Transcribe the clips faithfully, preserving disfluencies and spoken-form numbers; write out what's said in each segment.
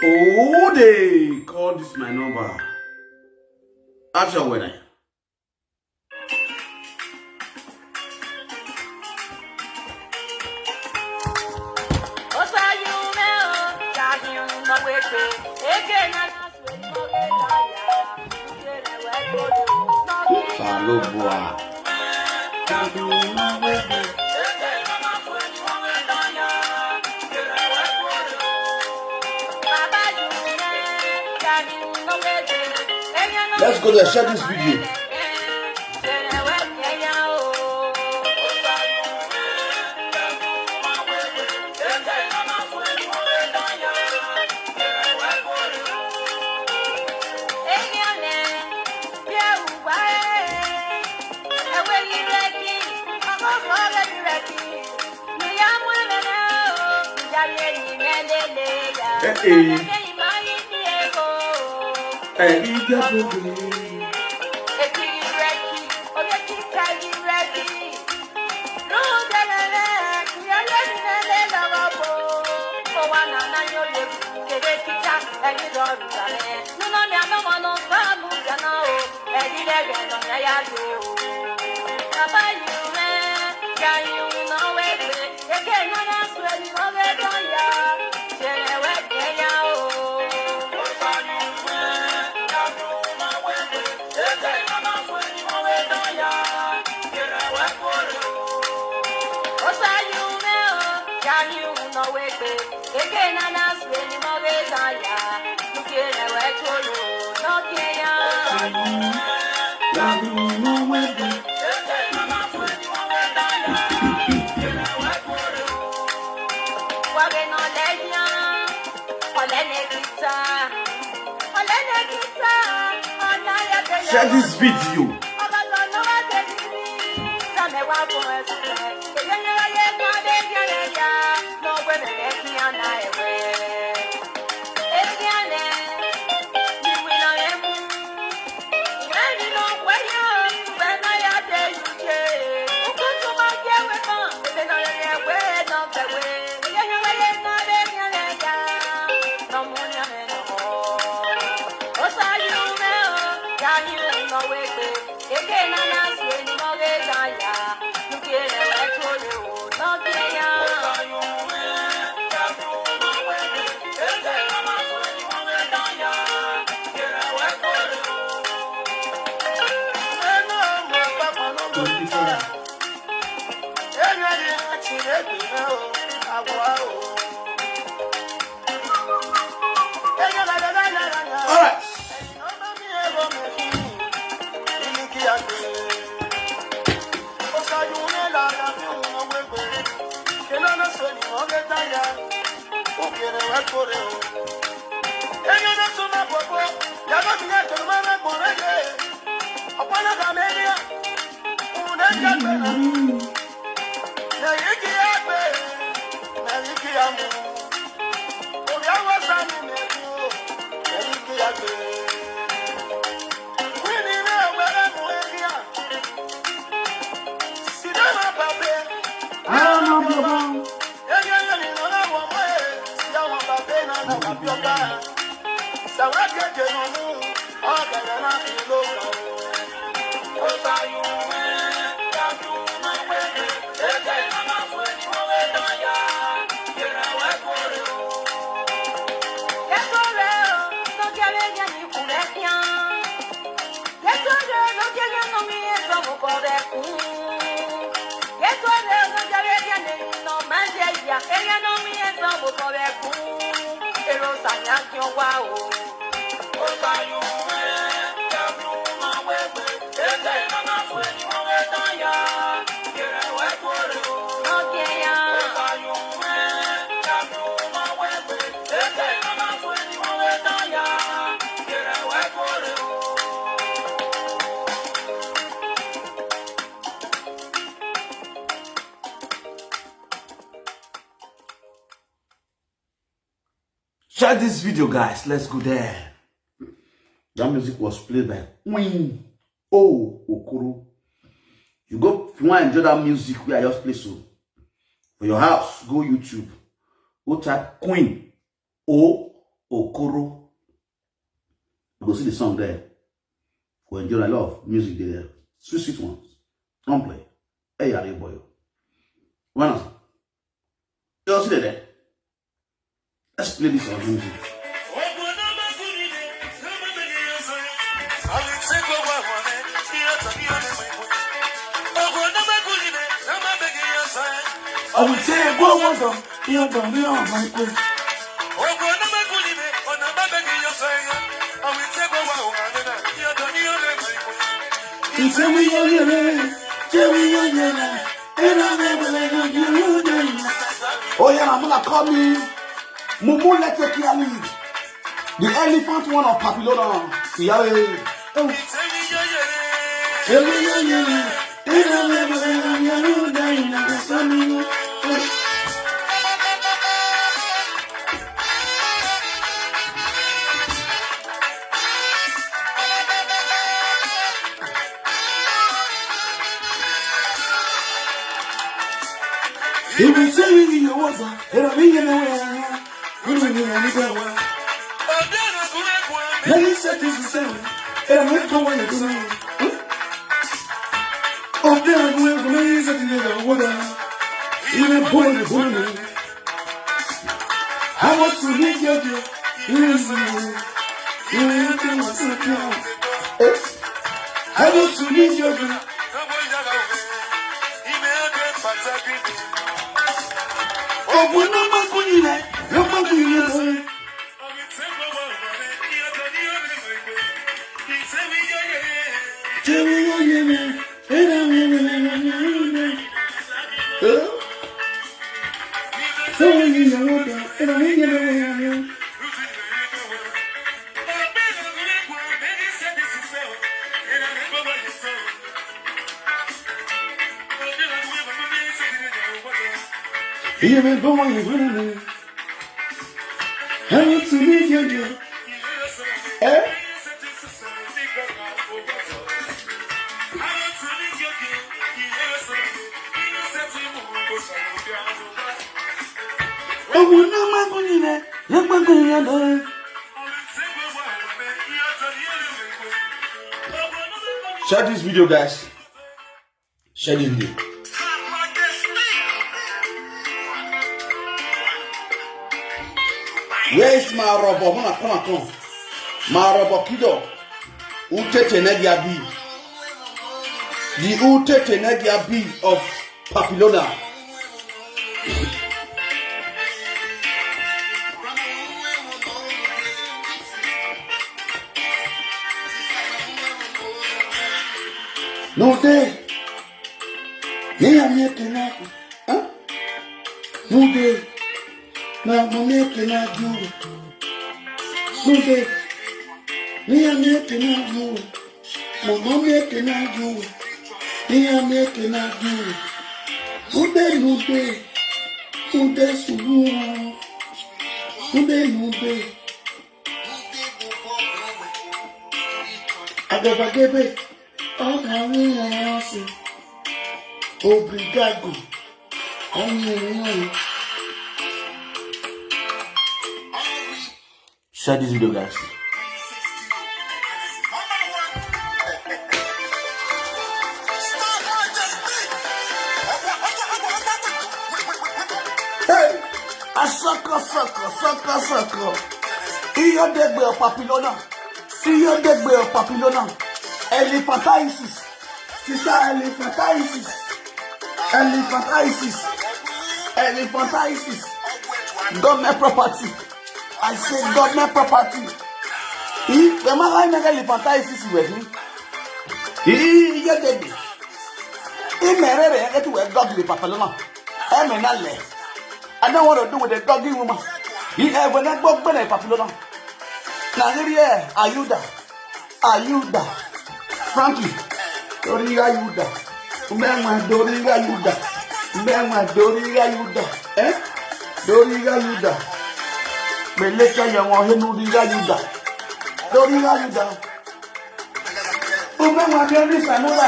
Oh, they call this my number. Ask your weather. Salobua. Let's go there, share this video. Hey, hey. Share this video. All right. Share this video, guys. Let's go there. That music was played by Queen O Okoro. You go, if you want to enjoy that music, we are just play so. For your house, go YouTube. Go type Queen O Okoro. You go see the song there. For enjoy, I love music there. Sweet, sweet ones. Don't play. Hey, are you boy? When else? You see there? Let's play this on music. I will say, go on, go on, you don't be on my way. He say we are here, say we are here, and I never let you down. Oh yeah, I'm gonna call me Mumu Let's take your lead. The elephant one of Papillon. Yeah, yeah, yeah. Oh. Say we are here, and I never let you down. He will say we in the water, and I will in the water. We will in the water. Let me set this to say, and I will go on the water. Oh, there I go, and I will set it in the water. Even born the water. I was to meet you. Yes, I was to meet you. Eh? I was to meet you. Oh, but no man could you like, no man could you like. Tell me what you mean. Huh? Even though you wouldn't, I want to meet you, girl. Eh? Ọmọ náà má gún nílẹ̀, yóò gbọ́dọ̀ yẹn lọ. Share this video, guys. Share this video. Where is my robot? Mona, come and come. My robot Kido. Utete Negiabi. The Utete Negiabi of Papillona. No day. Me, I'm here to know. Huh? No day. Na mommy cannot do. No day. Me, I'm here to know. Na mommy cannot do. Me, I'm here to know. No day, no day. No day, so no. No day, no day. Agabagebe. Obrigado. Share this video, guys. Hey, asoko soko soko soko. Iyo degbe of Papillona. Iyo degbe of Papillona. Elephantiasis. Sister, elephantiasis. Elephantiasis. Elephantiasis. Government property. I say government property. Ih, the man I never elephantiasis with me. Ih, you did. Ih, merere, I get to a godly Papillona. I mean, I don't want to do with a godly woman. Ih, I will not go to Papillona. Nigeria, Ayuda. Ayuda. Frankie. Doriga Yuda. Mema Doriga Yuda. Mema Doriga Yuda. Eh? Doriga Yuda. Meleka ya wahe Doriga Yuda. Doriga Yuda. Umema Doriga Yuda.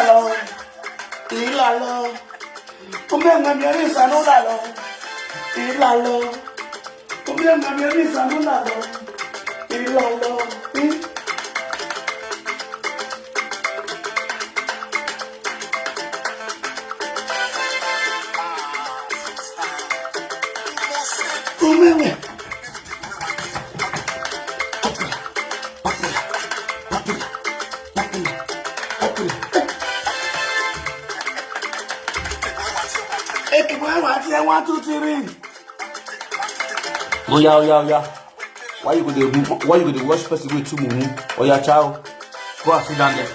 Ilalo. Umema Doriga Yuda. Ilalo. Umema Doriga Yuda. Lala. Eh? Umeme. Ekebo, one, two, three. Oya, oya, oya. Why you go dey mumu? Why you go dey watch person wey too mumu? Oya, chow. Go and sit down there.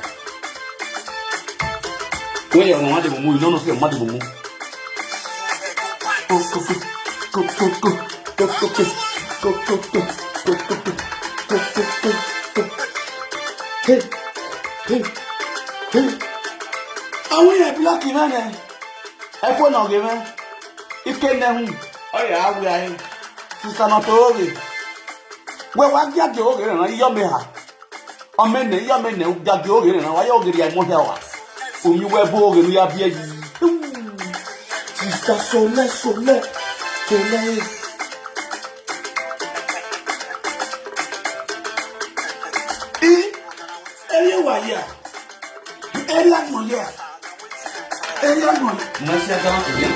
When your mama dey mumu, you no know say your mama dey mumu. Go, go, go, go, go, go, go, go, go, go, go, go, go, go, go, go, go, go, go, go. Hey, hey, hey. Àwọn yẹn bí lọ́kì náà nẹ. Ẹ fọ́ nà ọ̀gẹ̀ mẹ́. Ike nẹ hùn. Ọ̀yà awùyà yẹn. Sísá náà tó rè. Wẹ́ wá gíàgé ògè rẹ̀ náà yọ̀ mẹ́ hà. Ọmọ ẹnẹ yọ̀ mẹ́ nẹ gíàgé ògè rẹ̀ náà wáyé ògè rẹ̀ mọ́ hẹ́ wà. Omi wẹ́ bó ògè ló yá bí ẹ yìí. Sísá sọlẹ̀ sọlẹ̀ sọlẹ̀. Ẹ yẹ wà yà. Area money. Area money. Mo fẹ́ ṣe agbára kò yá.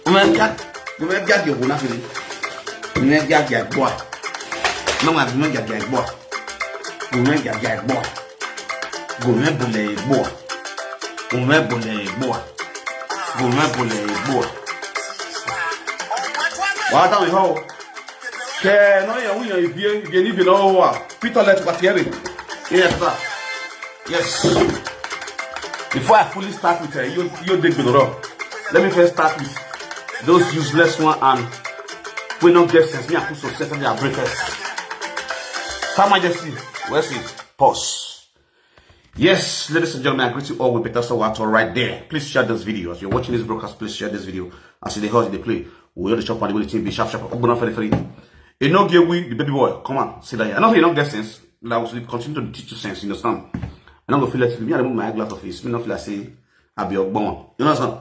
Mo fẹ́ bí a, mo fẹ́ bí a di ògùn náà kiri. Mo fẹ́ bí a di àgbọ̀ à. Mo máa bí mo fẹ́ bí a di àgbọ̀ à. Mo fẹ́ bí a di àgbọ̀ à. Mo fẹ́ bọ̀lẹ̀ ìgbọ̀ à. Mo fẹ́ bọ̀lẹ̀ ìgbọ̀ à. Mo fẹ́ bọ̀lẹ̀ ìgbọ̀ à. Wàá dáhùn ìhọ́ o. Ke no ya wuyan ivie ivie ni ivie no wa. Peter let Patieri. Yes, sir. Yes. Before I fully start with uh, you, you dig the rock. Let me first start with those useless one and we no get sense. Me, I put some sense in their breakfast. Her Majesty, where's it? Pause. Yes, ladies and gentlemen, I greet you all with better soul at all right there. Please share this video. As you're watching this broadcast, please share this video. As the hot they play, we all the shop and the thing be sharp, sharp. Open up very, very. You know, give we the baby boy. Come on, sit down here. I know you don't get sense. Like, we continue to teach you sense. You understand? I don't go feel like me. I remove my eyeglass of face. Me not feel like say I be a bomb. You understand?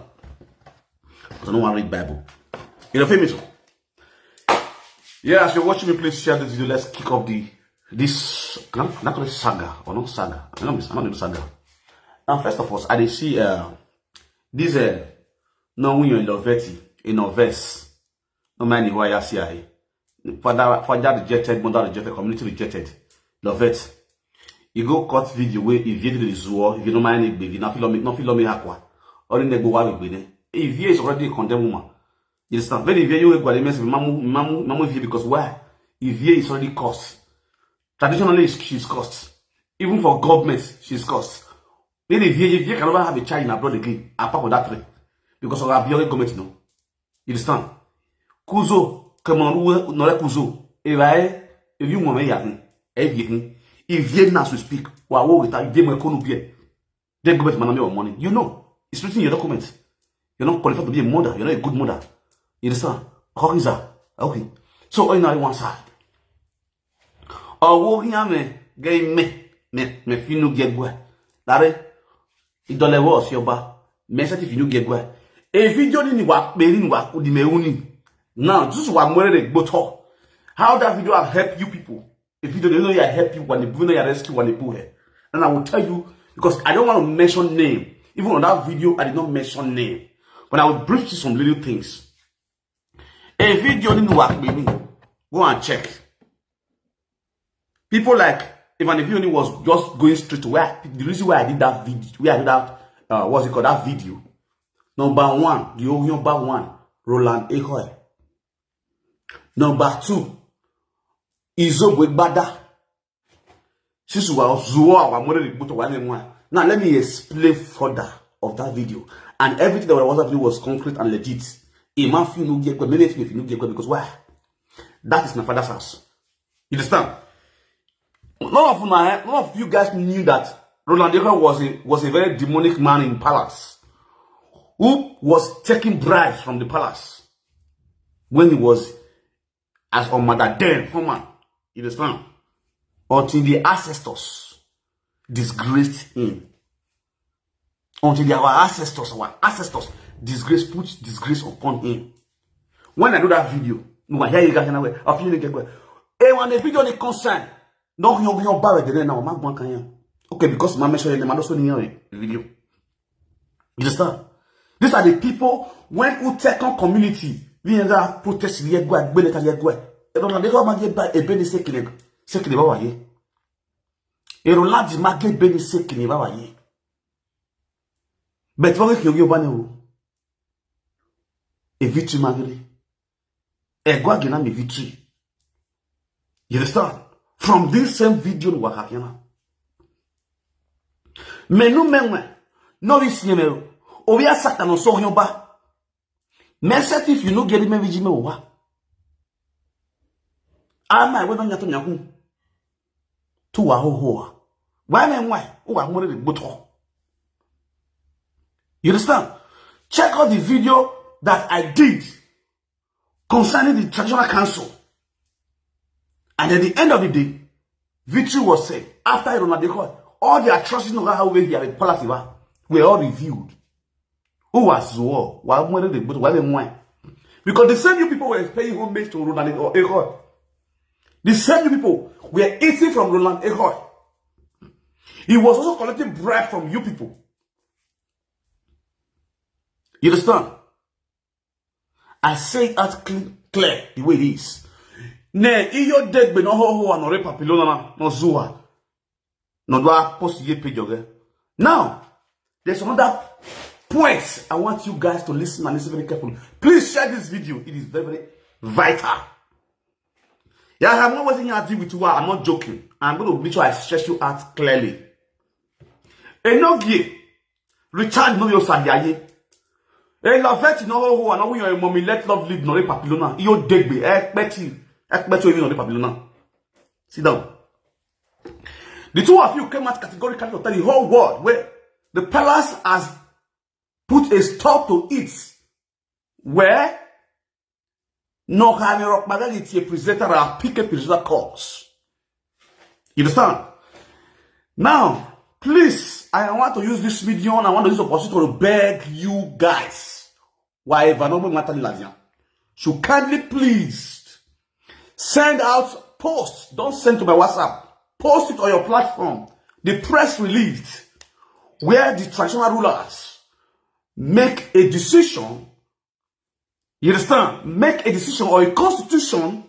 Because I don't want to read Bible. You know, feel me too. Yeah, as you're watching me, please share this video. Let's kick off the this. Can I, can I call it saga or not saga? I know it's, I know it's saga. Now, first of all, I dey see uh this uh no when you're in Loveti in Novest. No mind why I see I. Father, father rejected, mother rejected, community rejected. Loveti. You go cut video where if you did this war, if you don't mind it, baby, nothing love me, nothing love me aqua. Or in the go why we. If you is already a condemned woman, you understand? Very very you go the message, mamu, mamu, mamu, if you because why? If you is already cost. Traditionally, she's cost. Even for government, she's cost. Then if you, if you cannot have a child in abroad again, apart from that three, because of our government, no. You understand? Kuzo, come on, no kuzo. If I, if you want me, if you, if you now to speak, wa wo with that, you did my kono beer. Then government man me money. You know, it's written in your document. You're not qualified to be a mother. You're not a good mother. You understand? How is that? Okay. So, on now one side. Ọwọ́ hí àmì gẹ́ mẹ́ mẹ́ mẹ́ fínú gẹ́gbẹ́. Láre ìdọ̀lẹ́wọ́ ọ̀sẹ̀ ọba mẹ́sẹ̀ tí fínú gẹ́gbẹ́. Èyí fídíò ní wà pé ní wà kú di mẹ́wú ni. Now, this is wà mọ́rẹ́ rẹ̀ gbótọ́. How that video have helped you people? A video they know I help you when they know I rescue when they put here. And I will tell you because I don't want to mention name. Even on that video, I did not mention name. But I will brief you some little things. A video didn't work with me. Go and check. People like Ivan Evioni was just going straight to where the reason why I did that video, where I did that uh, what's it called, that video. Number one, the only number one, Roland Ehoy. Number two, Izobo Igbada. Since we are Zuo, our mother, we put one in one. Now let me explain further of that video. And everything that was that video was concrete and legit. A man feel no get, but many people feel no get because why? That is my father's house. You understand? None of my, none of you guys knew that Roland Ehoy was a was a very demonic man in palace, who was taking bribes from the palace when he was as a mother then former. You understand? Until the ancestors disgraced him. Until the, our ancestors, our ancestors disgrace put disgrace upon him. When I do that video, no, I hear you guys now. I feel like E wan the video ni concern. No, you, you buy the now. Ma gwan kan yan. Okay, because ma mention the name, I also need the video. You understand? These are the people when who take on community. We are protest, we are go, we are go. E don't know, they go, ma get buy a Benin second, second, baba ye. E don't like the market Benin second, baba ye. But what you, you ban, a victory magri. E go again, I'm a victory. You understand? From this same video, wa ka kena. Menu menwe. No, this name. O, we are Satan, so you ba. Message if you no get me, we ji me wa. Am I, we don't have to nyaku. Tu wa ho ho. Why me why? O wa more the buto. You understand? Check out the video that I did concerning the traditional council. And at the end of the day, victory was said. After Ronald Decoy, all the atrocities of how we here in Palace were all revealed. Who was war? Why more the buto? Why me why? Because the same you people were paying homage to Ronald Decoy. The same you people were eating from Ronald Decoy. He was also collecting bribe from you people. You understand? I say it out clean, clear the way it is. Ne, iyo degbe no ho ho, no re papilona na, no zuwa. No do a post ye page oge. Now, there's another point I want you guys to listen and listen very carefully. Please share this video. It is very, very vital. Yeah, I'm not wasting your time with you. I'm not joking. I'm going to make sure I stress you out clearly. Enogie, Richard no yo sabiaye. E la vet no ho ho, no we your mommy let love lead, no re papilona. Iyo degbe, e peti, e peti, no re papilona. Sit down. The two of you came out categorically to tell the whole world where the palace has put a stop to it. Where no have a rock bagagi a presenter or pick a presenter course. You understand? Now, please, I want to use this medium, I want to use the opportunity to beg you guys. Whatever, no matter the lazian. Should kindly please send out posts. Don't send to my WhatsApp. Post it on your platform. The press release where the traditional rulers make a decision. You understand? Make a decision or a constitution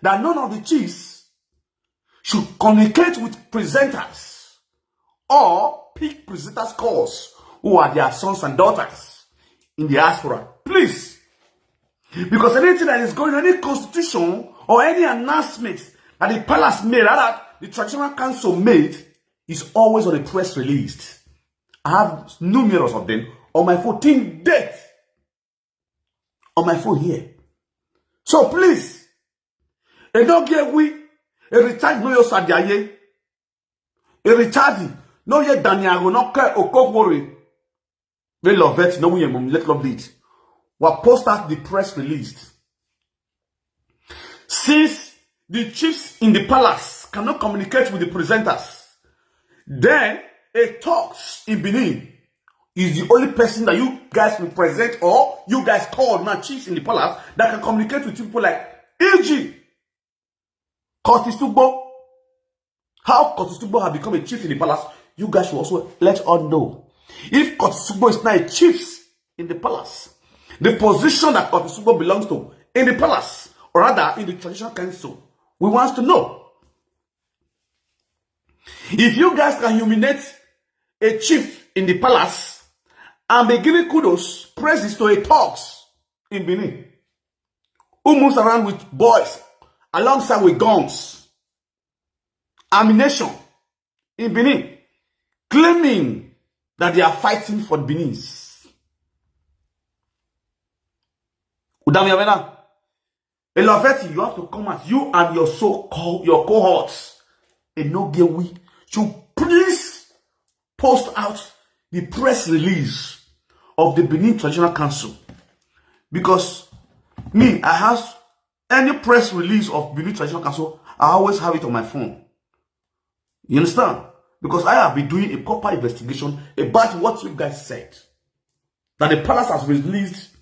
that none of the chiefs should communicate with presenters or pick presenters' calls who are their sons and daughters in the diaspora. Please. Because anything that is going on, any constitution or any announcement that the palace made, rather the traditional council made, is always on a press release. I have numerous of them on my phone till date. On my phone here. So please, e no get we, e recharge no yo sadiaye. E recharge no ye Daniel go no ke okokore. We love it, no we mom let love lead. We post out the press release. Since the chiefs in the palace cannot communicate with the presenters, then a talks in Benin is the only person that you guys represent or you guys call now chiefs in the palace that can communicate with people like E G Curtis Tugbo. How Curtis Tugbo have become a chief in the palace, you guys should also let us know. If Curtis Tugbo is now a chief in the palace, the position that Curtis Tugbo belongs to in the palace, or rather in the traditional council, we want to know. If you guys can humiliate a chief in the palace and be giving kudos, praises to a thugs in Benin who moves around with boys alongside with guns, ammunition in Benin, claiming that they are fighting for Benin. Udami Avena, Elaveti, you have to come out, you and your so-called, your cohorts, and no get we. So please post out the press release of the Benin Traditional Council. Because me, I have any press release of Benin Traditional Council, I always have it on my phone. You understand? Because I have been doing a proper investigation about what you guys said. That the palace has released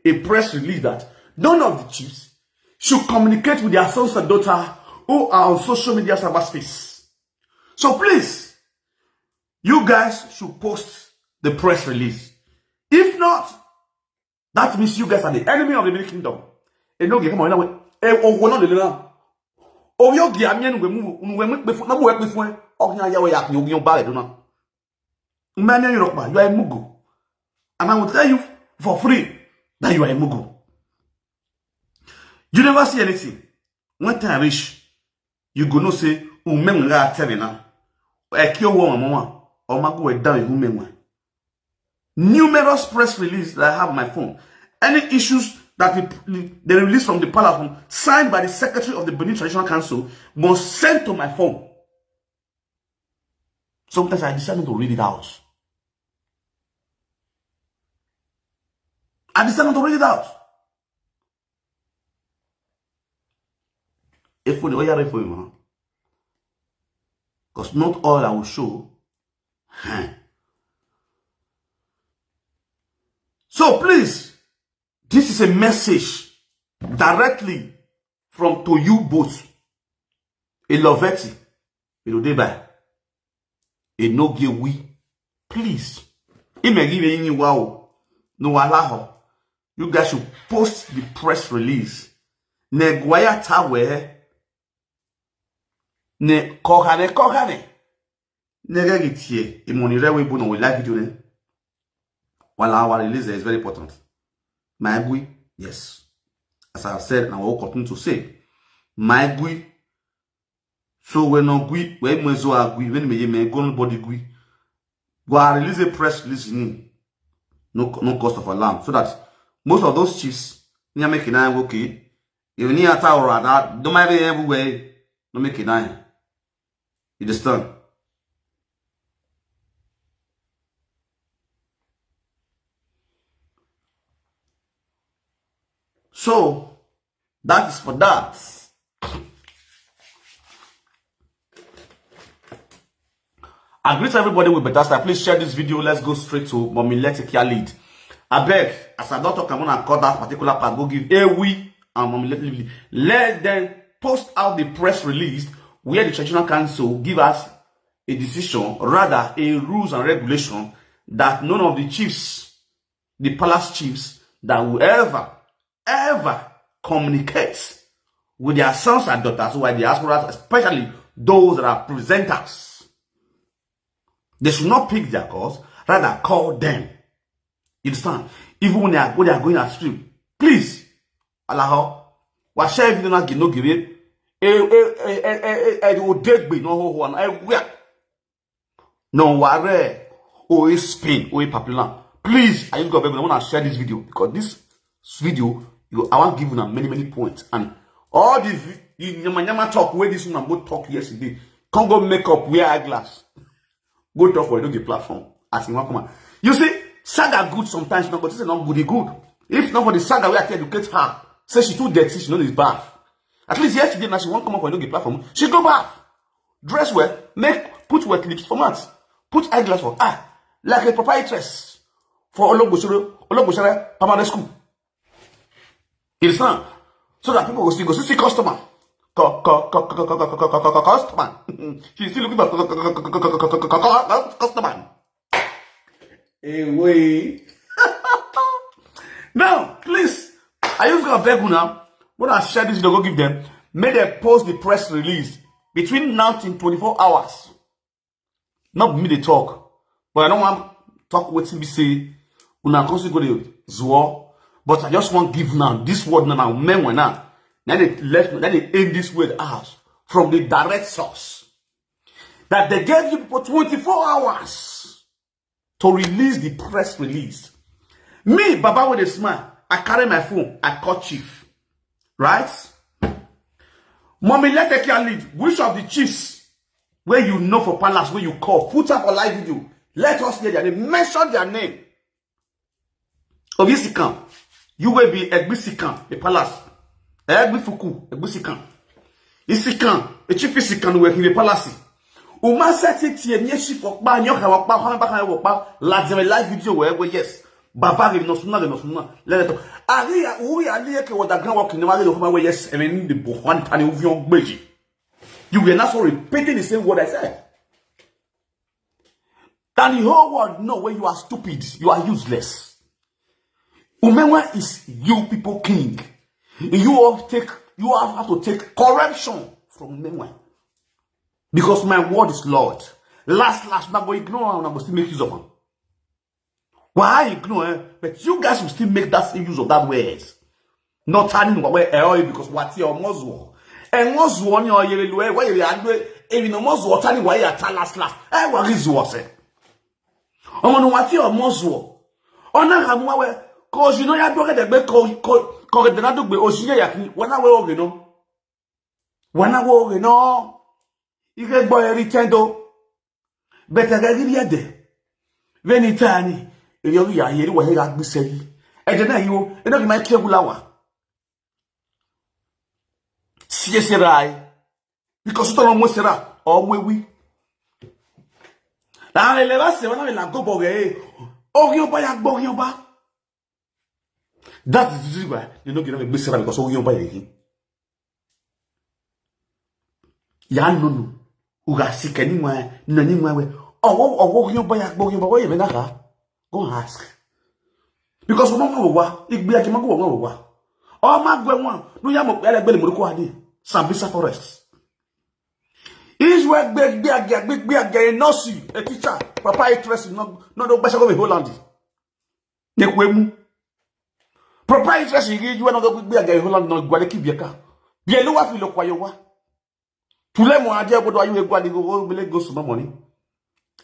a press release that none of the chiefs should communicate with their sons and daughter who are on social media cyberspace. So please, you guys should post the press release. If not, that means you guys are the enemy of the Benin Kingdom. E no ge kama na we. E owo na le na. O yo ge ami enu we mu, nu we mu pe fun, na mu we pe fun. O nya ya we ya ki o ba re do na. Many Yoruba, you are a mugu. And I will tell you for free that you are a mugu. You never see anything. When time reach, you go know say umenga tell me now. Eki owo mama, o magu we down umenga. Numerous press release that I have on my phone. Any issues that the, the, they release from the palace, signed by the secretary of the Benin Traditional Council, was sent to my phone. Sometimes I decide not to read it out. I decide not to read it out. If we, oh yeah, if we, because not all I will show. Huh. So please, this is a message directly from to you both. A Loveti, you know, they buy. A no give we. Please. Ime give any wow. No allow. You guys should post the press release. Ne guaya tawe. Ne kohane kohane. Ne gagi tie. Imoni rewe buno we live video ne. While our release is very important. My gui, yes. As I said, and I will continue to say, my gui. So we no gui, we mwezo agui, when me ye me go nobody gui. Go and release a press release in. No, no cause of alarm. So that most of those chiefs, near making nine okay. If you need a tower or that, don't mind everywhere. No make it nine. You understand? So that is for that. I greet everybody with better style. Please share this video. Let's go straight to Mommy Letikia lead. I beg, as I don't talk, I'm gonna cut that particular part. Go give a we and Mommy Letikia lead. Let them post out the press release where the traditional council give us a decision, rather a rules and regulation that none of the chiefs, the palace chiefs, that will ever, ever communicate with their sons and daughters who are diaspora, especially those that are presenters. They should not pick their calls, rather call them. You understand? Even when they are, when they are going astray, please, allow. Wa share video na gino gire. Eh, eh, eh, eh, eh, eh, eh, o degbe no ho ho na, eh, where? No ware, o e spin, o e papillon. Please, I just go beg, I wanna share this video because this video, you, I want give you many, many points. And all the vi-, the nyama nyama talk where this woman go talk yesterday, can't go make up, wear eyeglass. Go talk for the platform. As you want come on. You see, saga good sometimes, no, but it's not good, e good. If not for the saga, we have to educate her. Say she too dirty, she know this bath. At least yesterday, now she won't come up for the platform. She go bath. Dress well, make, put wet lips for mouth, put eyeglass for eye, like a proprietress for Ologbosere, Ologbosere Primary School. It's not. So that people will still go see, see customer. Cu-, cu-, cu-, cu-, cu-, cu-, cu-, cu-, cu-, customer. She's still looking for cu-, cu-, cu-, cu-, cu-, cu-, cu-, cu-, cu-, cu-, customer. Away. Now, please, I just gonna beg you now. When I share this, they go give them. May they post the press release between now till twenty-four hours. Not me they talk, but I don't want talk what we say. Una come see go the zuo. But I just want give now this word now, now men were now. Now they left, now they end this word out from the direct source that they gave you people twenty-four hours to release the press release. Me, Baba with a smile, I carry my phone, I call chief. Right? Mommy, let take your lead. Which of the chiefs where you know for palace, where you call, put up a live video. Let us hear their name. Mention their name. Obisikan. You will be Egbisikan, the palace. Egbifuku, Egbisikan. Isikan, a chief Isikan where he the palace. Uma set it here, near chief of Banyo, Hawapa, Hamba, Hawapa, Lazare live video where, where, yes. Baba, no sooner, no sooner. Let it. Ari ya uri ali eke wada gran wa kinema le homa we yes, I mean the buhwan tani uvion gbeji. You were not so repeating the same word I said. And the whole world know when you are stupid, you are useless. Umenwa is you people king. You all take, you all have to take correction from Umenwa. Because my word is Lord. Last, last, na go ignore and I go still make use of am. Why ignore, eh? But you guys will still make that same use of that words. Not turning what we eh, because what your mozuo. And mozuo on your yellow, why you are doing, even the mozuo turning why you are last, last. Eh, what is what say? Ọmọ nu wati ọmọ zuo. Ọna ha mu awe. Cause you know ya doge de gbe ko ko ko de na dugbe osinye ya ki. Wana we oge no. Wana we oge no. Ike gbo eri tendo. Bete ga giri ede. Veni tani. Eyo ya yeri wa he ga gbise yi. Eje na yiwo. Eno ki ma ki egulawa. Siye serai. Because you don't know Sarah or Mwewi. Na le ba se wana la go boge. Ogi oba ya gbo ogi oba. That is the reason why you no get no be Sarah because ogi oba ya. Ya no no. Uga sike ni mwa, na ni mwa we. Owo owo ogi oba ya gbo ogi oba we me na ka. Go ask. Because we no know wa, igbe ake mago we wa. O ma gwe won, no ya mo pe le gbe le mo ko ani. Sambisa forest. Is we gbe gbe age gbe gbe age no si a teacher. Papa interest no no do gbasa go be Holland. Ne ku emu. Papa interest yi ju no go gbe gbe age Holland no gwa le ki bi ka. Bi lo wa fi lo kwa yo wa. Tule mo aje go do ayu e gwa di go go le go sumo money.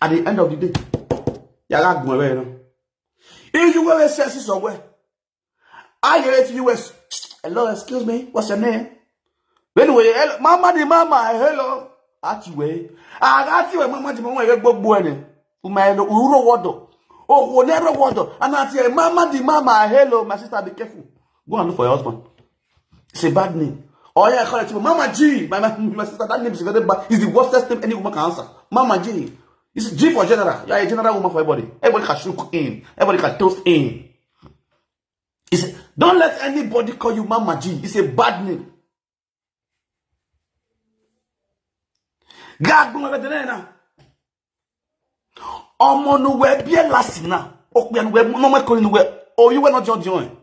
At the end of the day, ya ga gun e no. If you go say somewhere, I hear it U S. Hello, excuse me, what's your name? Anyway, hello, mama di mama, hello. Ati we. Aga ti we mama di mama we gbogbo ene. Uma elo uro wodo. O wo ne ro wodo. And ati e mama di mama, hello, my sister, be careful. Go and look for your husband. It's a bad name. Oh yeah, call it Mama G. My, my, my sister, that name is very bad. It's the worstest name any woman can answer. Mama G. It's G for general. You are a general woman for everybody. Everybody can shook in. Everybody can toast in. It's, don't let anybody call you Mama G. It's a bad name. God, go over there now. Ọmọ nu we bi last na. Okpe nu we no me ko nu we. Oh, you were not join join.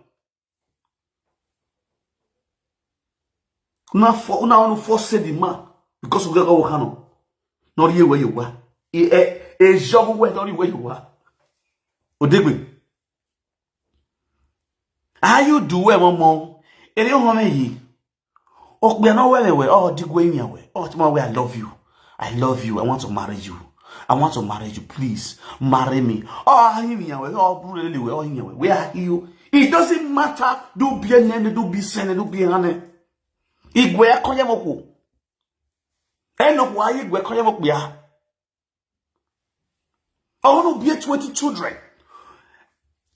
Una for una onu for say the man because we go work no. Not here where you were. E e e job where not where you were. Odegbe. How you do we mo? Ere ho me yi. Okpe no we we. Oh, digwe yin we. Oh, tomorrow we I love you. I love you. I want to marry you. I want to marry you. Please marry me. Oh, yin we. Oh, bru le we. Oh, yin we. Where are you? It doesn't matter. Do be nene, do be sene, do be hane. Igwe akonye moko. Eno kwa igwe akonye moko ya. I want to bear twenty children.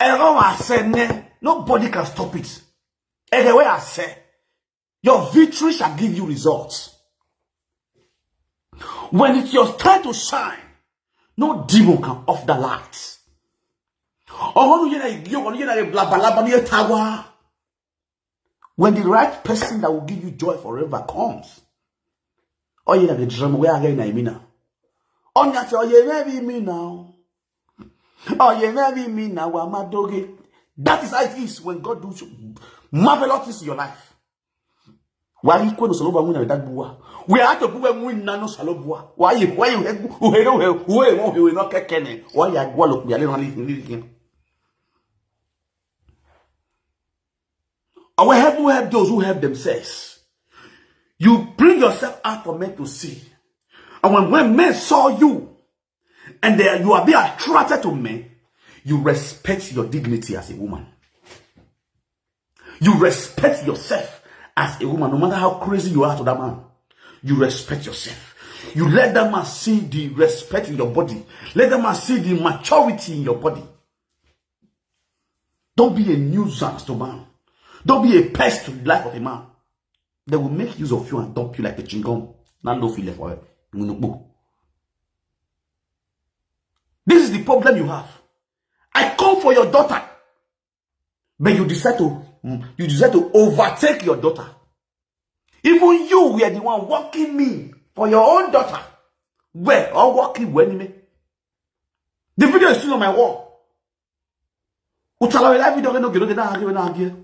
Ero wa se ne. Nobody can stop it. Ere we I say, your victory shall give you results. When it's your time to shine, no demon can off the light. Ọ̀rọ̀ yẹn náà yóò wọ́n yẹn náà bla bla bla ní ẹ̀ta wá. When the right person that will give you joy forever comes, oh yeah, the drum where again I mean now. Oh yeah, oh yeah, maybe me now. Oh yeah, maybe me now. Wa madoge. That is how it is when God does marvelous things in your life. Wa ikwe no soloba wina dagbuwa. We are to buwe wina no salobuwa. Wa ye wa ye uhere uhere uhere uhere no kekene. Wa ya gwa lo ya le no ni ni. Our heaven will help those who help themselves. You bring yourself out for men to see. And when, when men saw you, and they, you are being attracted to men, you respect your dignity as a woman. You respect yourself as a woman, no matter how crazy you are to that man. You respect yourself. You let that man see the respect in your body. Let that man see the maturity in your body. Don't be a nuisance to man. Don't be a pest to the life of a man. They will make use of you and dump you like a chewing gum. Now no feel for it. This is the problem you have. I come for your daughter, but you decide to Mm, you decide to overtake your daughter. Even you were the one walking me for your own daughter. Where or walking when me? The video is still on my wall. Utala live video no get no get.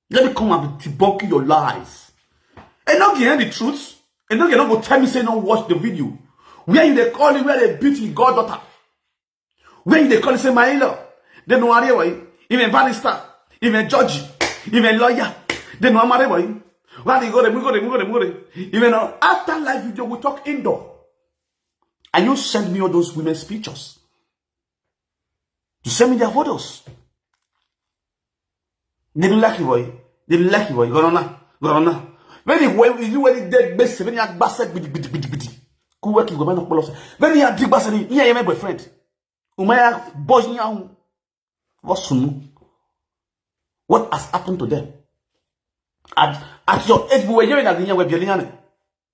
Let me come and debunk your lies. And not get the truth. And not get no go tell me say no watch the video. Where you dey call it, where they beat your goddaughter? Where you dey call it say my in-law? They no are why. Even barrister, even judge, even lawyer. They no are why. Why they go there, we go there, we go there, we go there. Even now, after live video, we talk indoor. And you send me all those women's pictures. You send me their photos. They don't like you, boy. They don't like you, boy. Go on now. Go on now. When you when you when you dead best, when you are bastard, bidi bidi bidi bidi. Ku work you go man of policy. When you are big bastard, you are my boyfriend. Umaya boy you. What sunu? What has happened to them? At at your age, we were hearing that we were billionaire.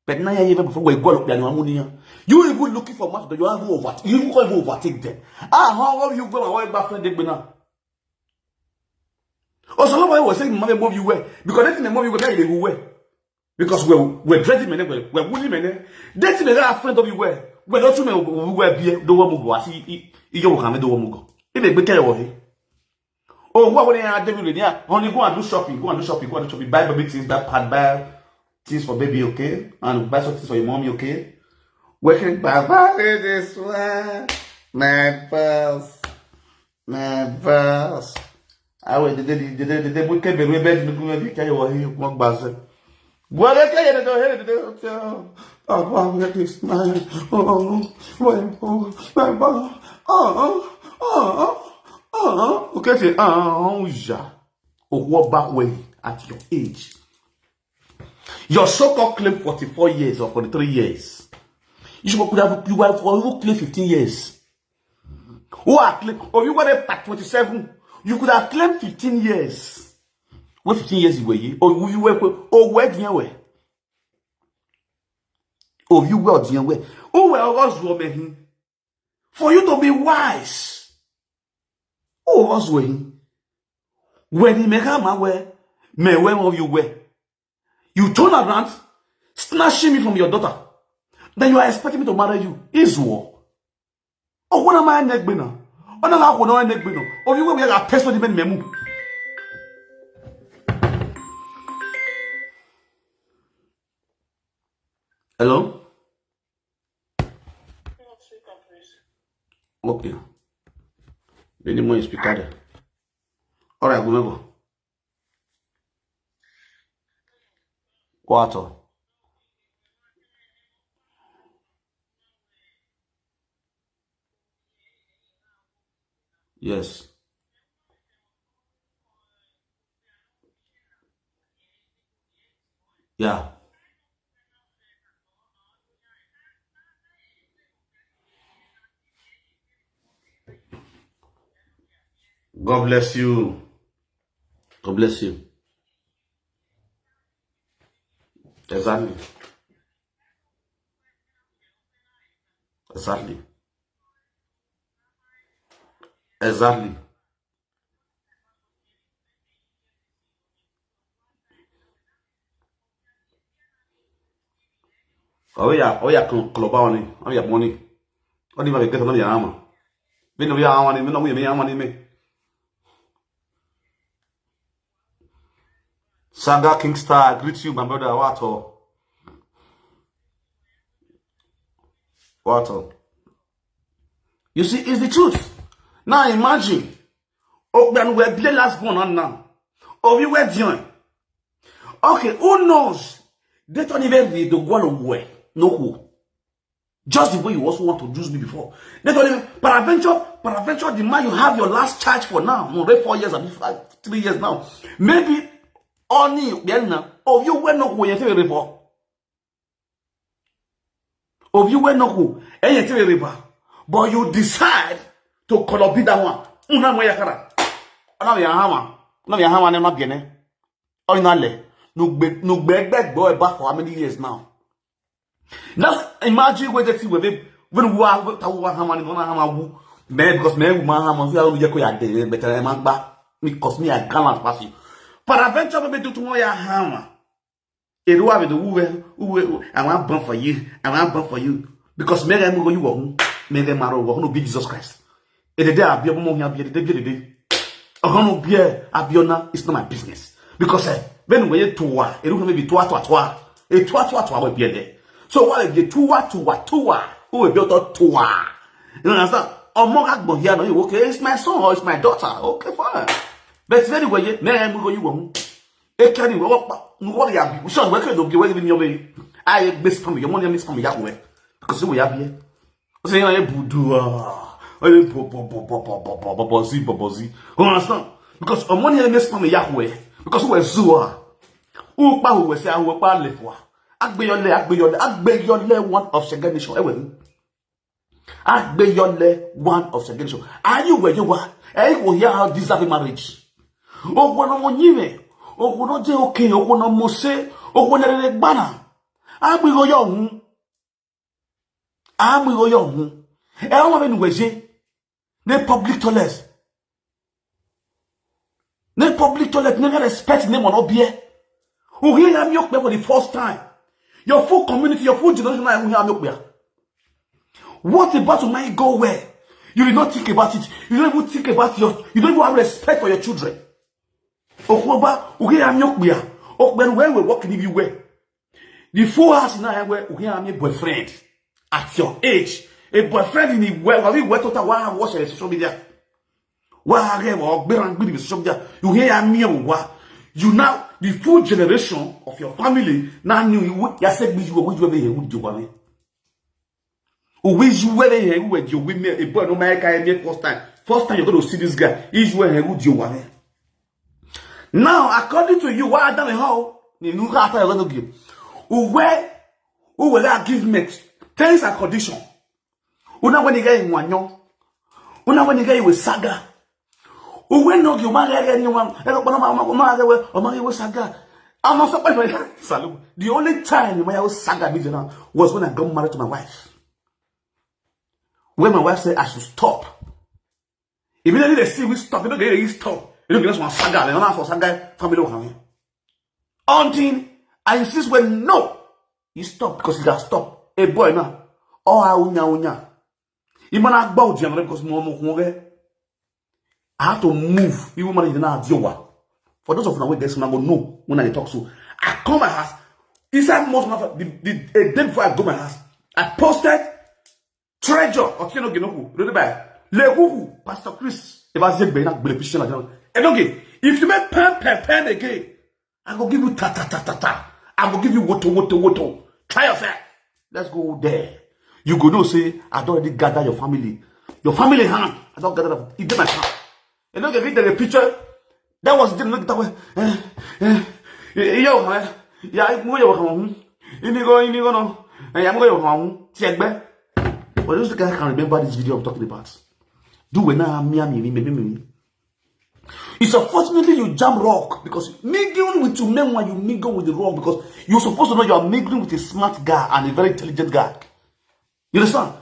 But now you even before we go up there, you are money. You even looking for much, but you have over. You even can't even overtake them. Ah, how how you go and how your friend dey now? Also, nobody was saying money move you well because that thing move you well, you well. Because we we dreading men, we we woolly men. That thing that friend of you well. We don't you men we well be don't want to go. I see you can do one go. If they be tell you. Oh, what would I do with it? Yeah, only go and do shopping. Go and do shopping. Go and do shopping. Buy baby things, buy pad, buy things for baby, okay? And buy some things for your mommy, okay? Working by this one. My boss. My boss. I will the the the the the wicked baby bed me go be carry what you want bass. What I tell you the head the hotel. Oh, what is my oh, oh, my boss. Oh, oh, oh, oh, oh. Okay, say, oh, yeah. Oh, what back way at your age? Your so-called claim forty-four years or forty-three years. You should could have you were for you claim fifteen years. Who are claim or you were there at twenty-seven? You could have claimed fifteen years. What fifteen years you were? Or you were or where do you were? Or you were or where? Who were us women? For you to be wise. Who was when? When he make a man where, me where of you were. You turn around, snatching me from your daughter. Then you are expecting me to marry you. Is war. Oh, what am I neck bina? Oh, no, I will not neck bina. Oh, you will be a person in memu. Hello? Okay. Any more speaker there? All right, we go. Quarter. Yes. Yeah. God bless you. God bless you. Exactly. Exactly. Exactly. Oh yeah, oh yeah, club on it. Oh yeah, money. Oh, you get another yama. Me no ya money, me no we me money me. Saga King Star, I greet you, my brother. What all? What all? You see, it's the truth. Now imagine. Oh, then we play last one on now. Oh, we were doing. Okay, who knows? They don't even read the one way. No who. Just the way you also want to use me before. They don't even, peradventure, peradventure, the man you have your last charge for now. No, they four years and five, three years now. Maybe only then now. Oh, you were not who you before. Of you were not who. And you tell river. But you decide to color be that one. Una mo yakara. Now you hammer. Now you hammer never be any. Oh, you not le. No be no be back boy back for how many years now? Just imagine where the thing will be when we are with our hammer and one hammer who. Man, because man, we man hammer, we are only yako ya de, but I man back. Because me, I gallant pass you. Paraventure baby do to one ya hammer. Eruwa be the uwe, uwe, uwe. I want born for you. I want born for you. Because mega mugo you won. Mega maro won. No be Jesus Christ. E de de abi omo ya bi e de de bi e de de. Ohono bi e abi ona. It's not my business. Because eh, when we ye tuwa, eru maybe tuwa tuwa tuwa. E tuwa tuwa tuwa we bi e de. So why ye tuwa tuwa tuwa? Who will be to tuwa? You understand? Omo agbon here no, you okay? It's my son or it's my daughter. Okay, fine. But very well, ye, me mugo you won. E carry we work pa. No worry abi. We should work no give we mi obe. I miss from your money, miss from your way. Because we have here. O se yan e budu ah. O le bo bo bo bo bo bo bo bo bo zi bo bo zi. You understand? Because o money e miss from your way. Because we zua. U pa hu we se ahu pa le kwa. Agbeyole, agbeyole, agbeyole one of Shege Nation. E we. Agbeyole one of Shege Nation. Are you where you are? E ko hear how this have a marriage. Owo no mo nyime. Owo no je okay, owo no mo se, owo ne re gbana. Agbe go yo hun. Agbe go yo hun. E o mo be nu we je. Ne public toilets. Ne public toilet, never respect name on obie. Uhe ya mi okpe for the first time. Your full community, your full generation, I uhe ya mi okpe. What about my go where? You did not think about it. You don't even think about your, you don't even have respect for your children. Okoba, uhe ya mi okpe. Okpe where we work in the way. The full house now where uhe ya mi boyfriend at your age. A boyfriend in the way, we wet total wa watch social media. Wa ge wa gbera gbiri social media. You hear ya mi wa. You now the full generation of your family now knew you ya say be you which way you would you want. Which way they hear who you with me a boy no my kind first time. First time you're going to see this guy. Is where he would you want. Now according to you, why Adam and how? Ni nu ka ta yo no give. Uwe uwe la give me things and condition. Una when you get in one yo. Una when you get with saga. Uwe no give man get anyone. E ko ma ma ma get we o ma get we saga. I'm not so salu. The only time my saga be now was when I got married to my wife. When my wife said I should stop. Immediately they see we stop, you know they stop. You know, give us one saga, they don't ask for saga family. Until I insist when no, he stop because he got stop. A boy now. Oh, I unya unya. He man I bow down because more more more. I have to move. Even man is not Diowa. For those of you who get smart, go know when I talk so. I come my house. Inside most of the, the a day before I go my house, I posted Treasure Otieno Ginoku, really by Lehuhu, Pastor Chris. If I say Bena Glepishan again, and okay, if you make pen pen pen again, I go give you ta ta ta ta ta. I go give you woto woto woto. Try yourself. Let's go there. You go know say I don't already gather your family. Your family hand. I don't gather them. It did my hand. And okay, if you take a picture, that was the look that way. Eh, eh, yo, eh, yeah, I move your hand. Inigo, inigo no. Eh, I'm going your hand. Tiegbe. But those guys can remember this video I'm talking about. Do we now, me, me, me, me, me, me. It's unfortunately you jam rock because mingling with two men when you mingle with the rock because you're supposed to know you are mingling with a smart guy and a very intelligent guy. You understand?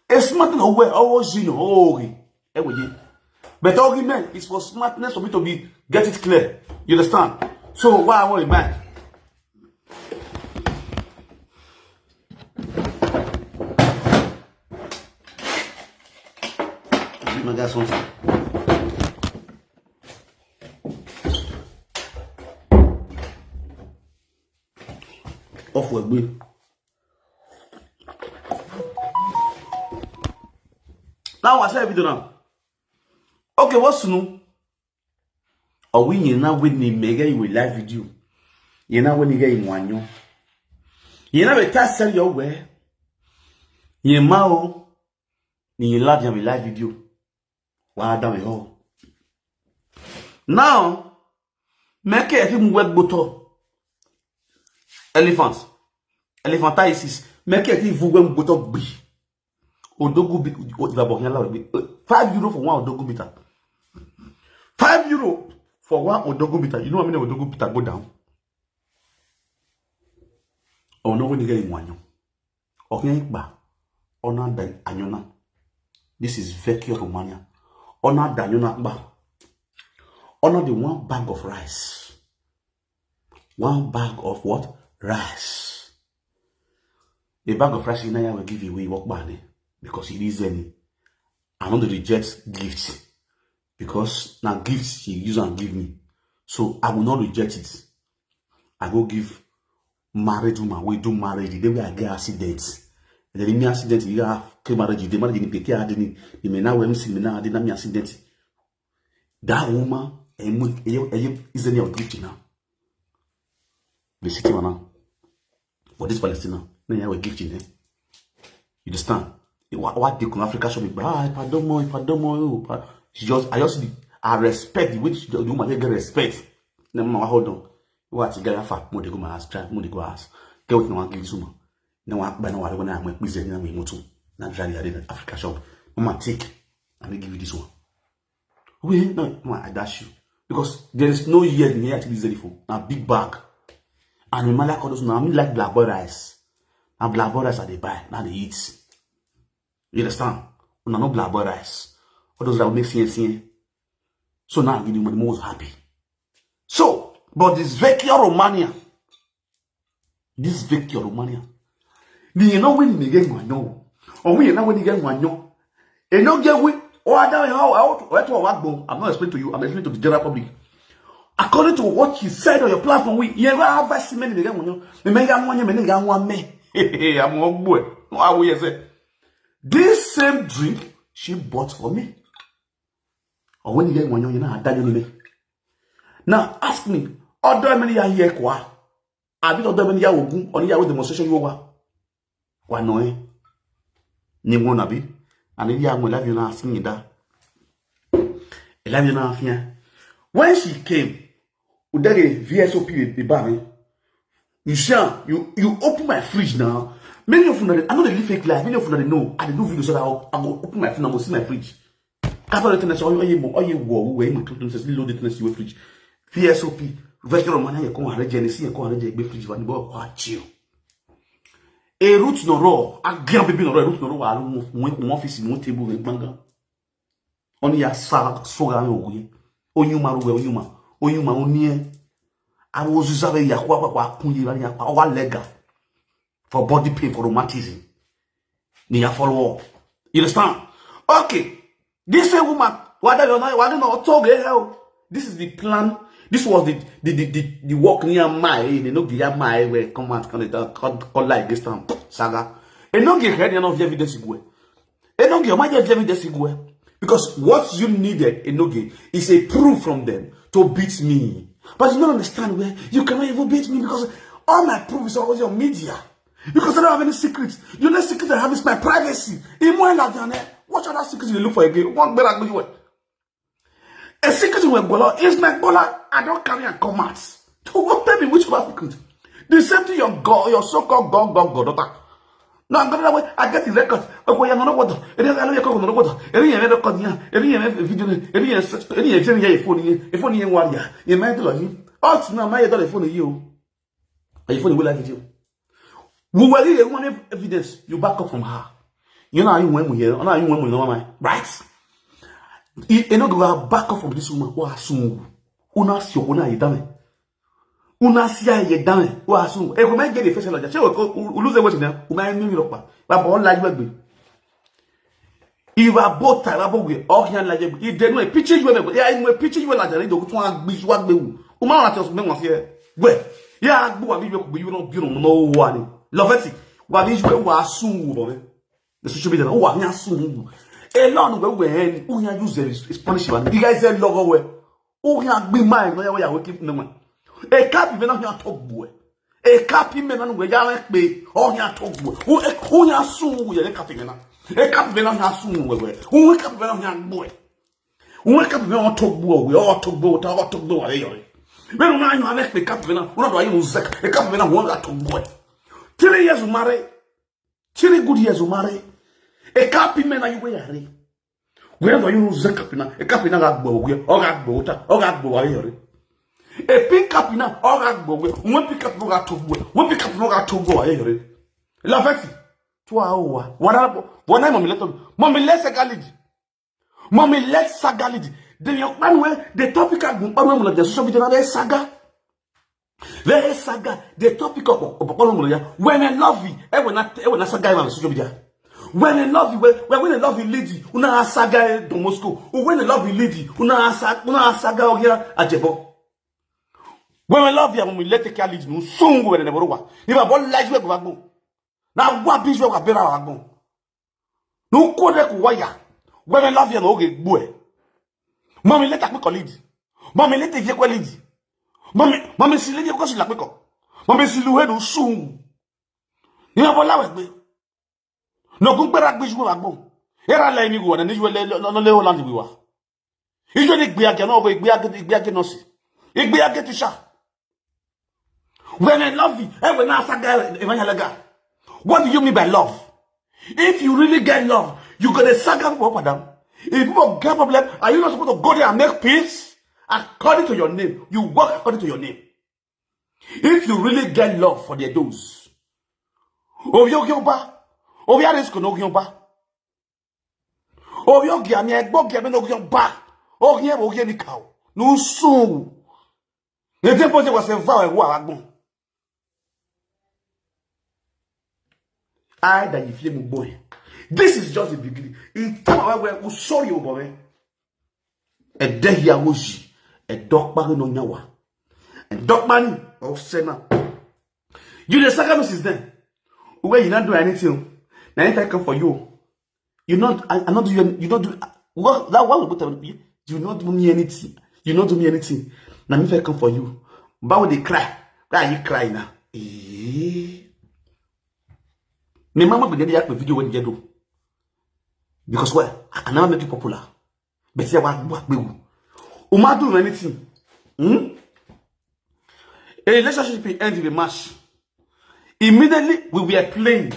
A smart thing aware, always you know, oh, eh, we did. But argument is for smartness for me to be get it clear. You understand? So why I want to buy? Give my guy something. Off we go. Now I say video now. Okay, what's new? Owi yẹn na we ni mẹgẹ iwe live video. Yẹn na we ni gẹ iwanyo. Yẹn na we ta sell your way. Yẹn ma o. Ni yẹn la diam live video. Wa da we ho. Now, make it mu we gboto. Elephants. Elephantiasis. Make it vu we gboto gbi. Odogu bi, o, ìgbà bọ̀ yẹn láwọn ìgbé, eh, five euro for one Odogu bitter. Five euro for one Odogu bitter. You know how many Odogu bitter go down? Oh, no, when you get in one. Okay, ba. Ona da anyona. This is Vecchio Romania. Ona da anyona ba. Ona the one bag of rice. One bag of what? Rice. A bag of rice na ya we give away, work bani, because it is any. I no dey reject gift, because na gift she use and give me, so I will not reject it. I go give married woman wey do marriage the day wey I get accident. The day me accident, you have ke marriage, the marriage ni peke adini, the me na we MC me na adina me accident. That woman, emu eye eye is any of gift now. The city one now. For this Palestine now, na ya we gift in there. You understand? What what the Africa should be? Ah, pardon me, pardon me. She just, I just, I respect the way she, the woman get respect. Na mama, hold on. What the guy afa? Mo dey go my house, try mo dey go house. Get wetin I wan give this woman. Na wan gba na wa na mo pese na mo mutu. Na jali ade Africa shop. Mama, take. I dey give you this one. Wait, no, no, I dash you. Because there is no year in here to be ready for. Na big bag. And Emmanuel call those now, I mean like black boy rice. Na black boy rice I dey buy, na dey eat. You understand? Una no black boy rice. All those that make sense here. So now I give you money, most happy. So, but this Vecchio Romania, this Vecchio Romania, ni you know when you get one, no, or when you know when you get one, no, and no get we or I don't know how out or to what go. I'm not explaining to you. I'm explaining to the general public. According to what you said on your platform, we you ever have seen many get one, no, the mega one, many get one me. I'm one boy. No, I will say this same drink she bought for me. Or when you get one, you know, I tell you me. Now ask me, other many are here kwa. I be other many are ogun, only are demonstration you over. Kwa no eh. Ni one abi. And if you are more life, you know, asking me that. Life you know, fear. When she came, udege V S O P the bar, eh? You see, ah, you you open my fridge now. Many of you know, I know they live fake life. Many of you know, I dey do video so that I go, I go open my phone and go see my fridge. Cover the tennis, all you all you go, where you close the tennis, you fridge. V S O P, veteran man, you come arrange anything, you come arrange a big fridge, one boy, quite chill. A root no raw, a grand baby no raw, root no raw, I don't move, one office, one table, one banga. Only a sa soga me oguye. Onyuma ruwe, onyuma, onyuma, onye. I was using a yakwa, kwa kunye, yakwa, our lega. For body pain, for rheumatism. Ni ya follow up. You understand? Okay. This same woman, whatever you know, whatever you know, talk, eh, how? This is the plan. This was the the the, the, the work near my, you know, the my where come out, come, come, come like this time. Saga. You know, get head, you know, evidence go. You know, get my evidence go. Because what you needed, you know, get is a proof from them to beat me. But you don't understand where you cannot even beat me because all my proof is always on media. Because I don't have any secrets. The only secret I have is my privacy. In my life, what other secrets you look for again? One better go you. A secret with Bola is my Bola. I don't carry and come out. To what tell me which other secret? The same thing your God, your so-called God, God, God daughter. No, I'm gonna wait. I get the record. Okay, I'm not water. It is I know you come on water. Any record here. Any video. Any any phone here. If only you want here. You might do like you. Out now, my daughter phone you. Are you phone will like you? We were here one evidence. You back up from her. You know you went here. Now you went with no man. Right? You know go back up from this woman. Who assume? Una si okuna yedame. Una si yedame. Who assume? E ko me get the face like that. She will lose the weight now. Una ni ropa. Baba, all like we. Iva bota, iva bogwe, oh, ya la ye, i de no e pichi you me, ya mo e pichi you la jare do tun agbi you agbe wu. O ma ra ti o me won se. We, ya agbo wa bi you ko bi you no bi no no wa ni. Loveti, wa bi you wa sun wu bo me. The social media, wa ni asun wu. E lo nu we we hen, u ya use the Spanish one. You guys say logo we. O ya gbi mai no ya we ya we keep no man. E ka bi me na ya to gbo e. E ka pi me na nu we ya re pe. O ya to gbo e. O e o ya sun we ya ka pi me na. E ka pi me na ya sun we we. O e ka pi me na ya gbo e. O e ka pi me na to gbo we. O to gbo ta o to gbo wa yo. Me no na ya re pe ka pi me na. O na do ayi mu zek. E ka pi me na o ya to gbo e. Three years married. Three good years married. E ka pi me na you we ya re. Wherever you lose the kapina, a kapina ga gbo we, or ga gbo ta, or ga gbo wa yore. A pink kapina, or ga gbo we, one pink kapina ga to we, one pink kapina ga to go wa yore. La feti, to a wa, what up, what I'm on letter, mommy let's a galid. Mommy let's a galid. Then your man where the topic I go, or when the social media they saga. Very saga. The topic of Opopolo Moloya. When I love you, everyone, everyone saga on social media. When I love you, when, when I love you, lady, una saga Don Bosco. When I love you, lady, una sa-, una saga Ogia Ajebo. When I love you, I'm let take care lady. No song when I never wa. Ni ba bol life we gbagbon. Na wa bi we wa bera wa gbon. No ko de ku waya. When I love you, no ge gbo e. Mommy let take me lady. Mommy let take you lady. Mommy, mommy si lady ko si la pe ko. Mommy si lu he no song. Ni ba bol la we gbe. No gun gbera gbe ju wa gbon. Era le mi go na ni ju le no le Holland wi wa. Ijo ni gbe age no go gbe age gbe age no si. Igbe age to sha. When I love you, eh, when I saga, eh, when I laga. What do you mean by love? If you really get love, you gonna saga people up and down. If people get problem, are you not supposed to go there and make peace? According to your name, you work according to your name. If you really get love for their those, Ovio Gyoba, Ovia Risk no Gyoba, Ovio Giami, Egbo Giami no Gyoba, Ogie, Ogie Nikao, no soon. The temple was a vow, a war. I that you feel boy. This is just the beginning. It's time I will sorry, oh boy. A day here was she, a dog party no nyawa, a dog money, or sena. You the second is then. Where you not do anything. Now if I come for you, you not, I, I not do you, you not do what that one will put you, you not do me anything. You not do me anything. Now if I come for you, but when they cry, why are you crying now? Eh? My mama go dey yak my video when you do. Because why? I can never make you popular. But see what what we will. Uma do anything. Hmm? A relationship will end in a match. Immediately we were playing.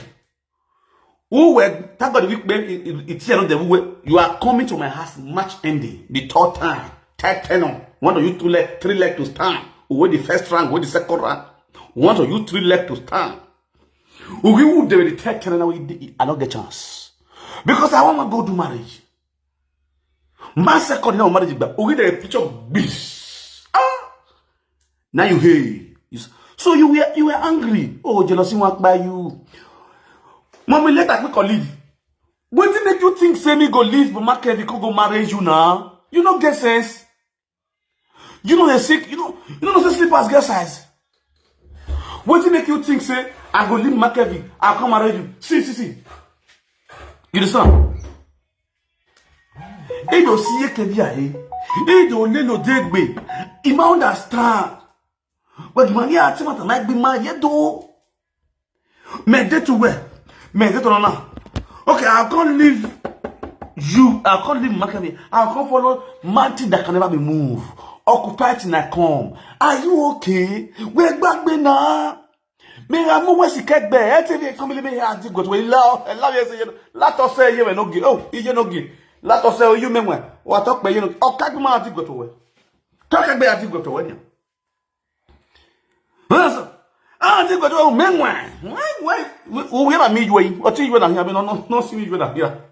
Who were thank God we were it's here not the who were you are coming to my house match ending the third time. Third ten on. One of you two leg, three leg to stand. Who were the first round, who were the second round. One of you three leg to stand. Who we would do the third ten and I did- I don't get chance. Because I want to go do marriage. My second now marriage back. Who the picture beast. Ah. Now you hey. You s- So you were you were angry. Oh, jealousy won't buy you. Mommy, let that quick leave. What did make you think say me go leave but Mark Kevin could go marry you now? You no get sense. You know they sick, you know, you know the slippers get size. What did make you think say I go leave Mark Kevin? I come marry you. See, see, see. You understand? He don't see Kevin. He don't know no day. He might understand. But money I tell my be my yet do. Me dey to where? Me dey to now. Okay, I can't leave you. I can't leave Makami. I can't follow mountain that can never be moved. Occupy till I come. Are you okay? We're back now. Me I move where she can't bear. I tell you, family me here. I did go to love. I love you. Say you. Let us say you no give. Oh, you no give. Let us say you me when. What talk by you know. Oh, can't man. I did go to where? Talk about I did go to where? Asa. Ah, ti ko to me nwa. Nwa, nwa. Wo ye ba mi yo yi. O ti yo na hia bi no no no si mi yo na hia.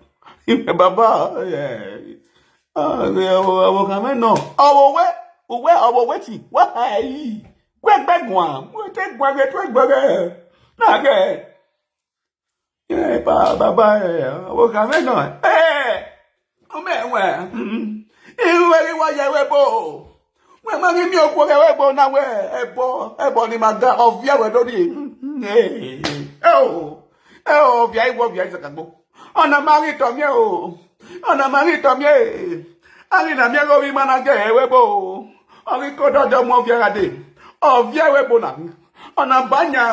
Baba, eh. Ah, we o o ka me no. O we, o we, o we ti. Wa ai. Gbe gbe gwa. Mo te gwa gbe to gbe gbe. Na ge. Eh, ba- baba, eh, wo ka me no. Eh, o me we. Mm. Iwe ri wa ye we bo. We ma ri mi o ko we bo na we. Ebo, ebo ni ma ga o via we do di. Mm, eh. Eh, o. Eh, o via iwo via isakagbo. Ona ma ri to mi o. Ona ma ri to mi e. Ari na mi go wi mana ge we bo. Ori ko do do mo via ga de. O via we bo na. Ona banya,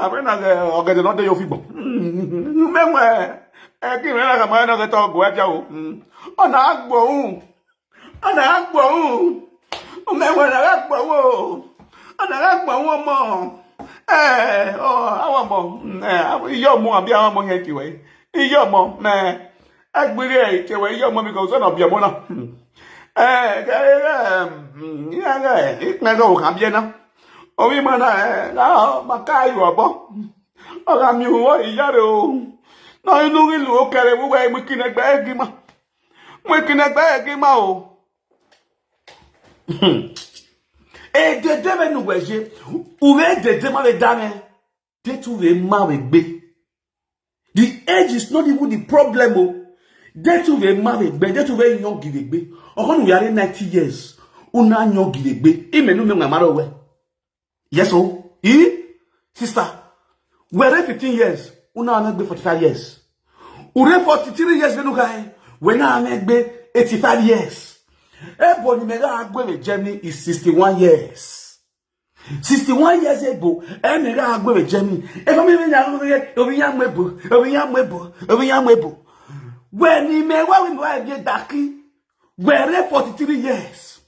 abena ge ogede no de yo figbo. Menwe. E ki me na ka ma no ge to go e bia o. Ona agbo un. Ona agbo un. Menwe na agbo o. Ona agbo un mo. Eh, o, awa mo. Eh, iyo mo abi awa mo yen ki we. Iyo mo, me. Agbiri e ke we iyo mo because na bi mo na. Eh, ke eh, ya ga e, ikpe go ka bi na. O wi mana e, la ma ka yo bo. O ga mi wo iya re o. Na inu ri lu o kere wu we mu kine gbe gi ma. Mu kine gbe gi ma o. Edede me nu weje. Uwe edede ma we dame. De tu we ma we gbe. The age is not even the problem o. De tu we ma we gbe. De tu we young give gbe. Okonu we are ninety years. Una young give gbe. Ime nu me ma maro we. Yes o. E, sister, were fifteen years, una na gbe forty-five years. Ure forty-three years we nu kai, we na na gbe eighty-five years. Ebo ni me ga agbe me Germany is sixty-one years. Sixty-one years ebo, e me ga agbe me Germany. E fa me me ya agbe me, obi ya mo ebo, obi ya mo ebo, obi ya mo ebo. When ni me wa we me wa be daki, were forty-three years.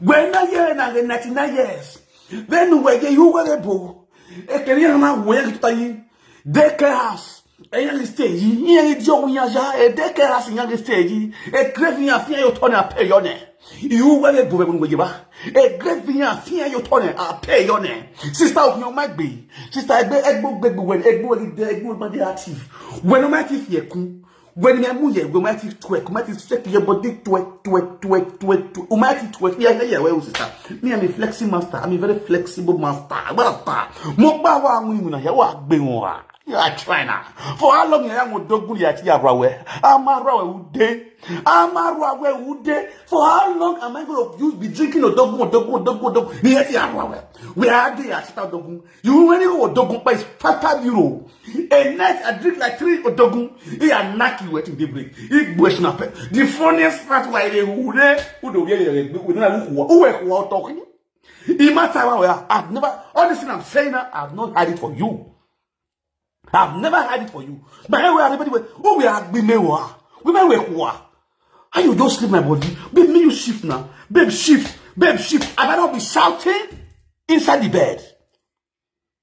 Were na ye na ge ninety-nine years. Then we ge you were bo. E kere ya na wo ya ki tuta yi. Daycare house. E ya ki stay yi. Ye ki jo ya ja. E daycare house ya ki stay yi. E grave ya fi yo to na pay yo ne. You were bo we we ba. E grave ya fi yo to ne a pay yo ne. Sister of your might be. Sister egbe egbo gbegbo we egbo we de egbo ma de active. We no might if ye kun. When me mu ye, we might twerk, we might shake your body, twerk, twerk, twerk, twerk, twerk. We might twerk. Yeah, yeah, yeah, well, sister. Me, I'm a flexing master. I'm a very flexible master. Master. Mo ba wa mu na ya wa gbe won wa. You are trying now. For how long ya mo dogun ya ti ya rawe? Ama rawe ude. Ama rawe ude. For how long am I going to use be drinking odogun, odogun, odogun, odogun? Ni ya ti ya rawe. We are there, sister odogun. You when you odogun pa is five euro. A night I drink like three odogun. He a knock you wetin dey break. He gbuesh na pe. The funniest part why they who dey who dey wear your who dey who who who talking. It matter why we are. I've never all this thing I'm saying now, I've not had it for you. I've never had it for you. My head where everybody were oh we are women were women were who are. How you just sleep my body? Babe, me you shift now. Babe shift. Babe shift. I better not be shouting inside the bed.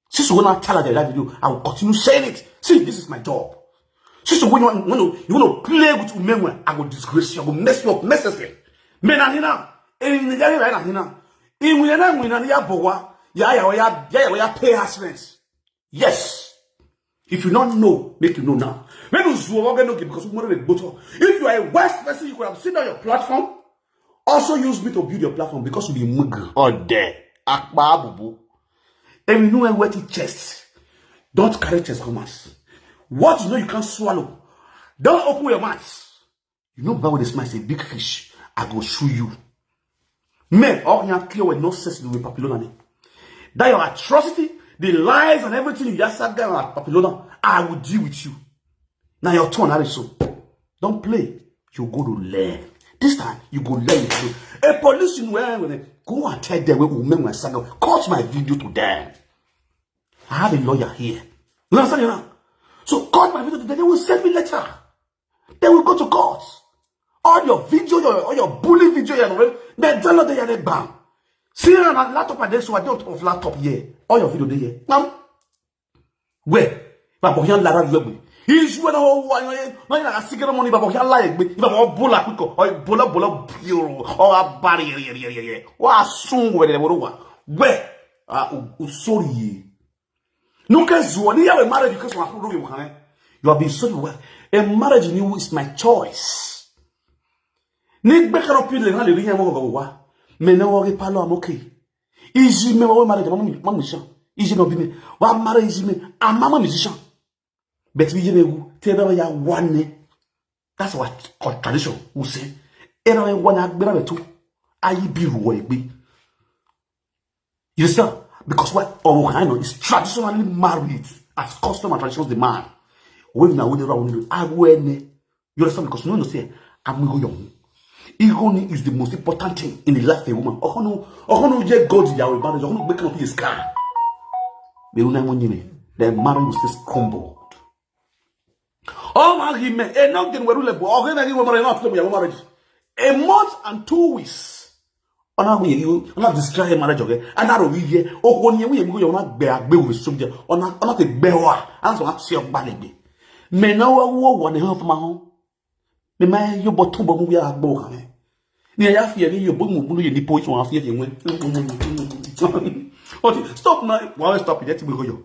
Since when I tell her that video, I will continue saying it. See, this is my job. Since when you want, when you, you want to play with women, I will disgrace you. I will mess you up mercilessly. Men are here now. In the area right now. In we are now, we are here, boy. Yeah, yeah, yeah, yeah, yeah, pay us rent. Yes. If you don't know, make you know now. When you zuwa no give because we more boto. If you are a wise person, you could have seen on your platform. Also use me to build your platform because you be mug or there. Akpa bubu. And you know I wet it chest. Don't carry chest commas. What you know you can't swallow. Don't open your mouth. You know Bible this man say big fish. I go show you. Men, all you clear with no sense with Papillon. That your atrocity, the lies and everything you just sat down at Papillon, I will deal with you. Now your turn, Harry. So don't play. You go to learn. This time you go learn. You go. A police in where go and tell them where women were saga. Cut my video to them. I have a lawyer here. You understand now? So cut my video to them. They will send me letter. They will go to court. All your video, your all your bully video, you know, they download the bam. See on a laptop and they so I don't of laptop here. All your video there. Now where? Baba yan lara yo gbe. Isu na o wa yo na na sigara money baba yan la gbe. Baba o bola piko. O bola bola bioro. O abari ye ye ye ye. Wa sun we le wa. Where? Ah, u sorry. Nuke zuo ni ya we marriage because wa kuru we kan. You have been so well. A marriage new is my choice. Ni gbe karo pile na le ri yan mo go wa. Me na wo ge palo amoke. Iji me wa marriage ma musician. Iji no bi me. Wa marriage iji me. Ama ma musician. But we ye me wu. Te da ya one. That's what tradition we say. Era we one agbera we too. Ayi bi ruo egbe. You understand? Because what Owo Kaino is traditionally married as custom and traditions demand. When na when around you, I go any. You understand? Because no no say I'm go young. Igoni is the most important thing in the life of a woman. Okono, okono je God Yahweh marriage. Okono make up his car. Be una mo nyime. The marriage will still crumbled. Oh my him, e no get where le bo. Okay, na give marriage, not to your marriage. A month and two weeks. Ona we you, ona destroy marriage okay. Ana ro we ye. Okono we we ona gbe agbe we so je. Ona ona te gbe wa. Ana so na ti o gba le gbe. Me na wo wo wo ne ho fuma ho. Me ma yo bo tun bo mu ya gbo kan. Ni ya fi ni yo bo mu mu ye ni po so a fi ye nwe. Oti stop na. Wa stop ye ti gbe go yo.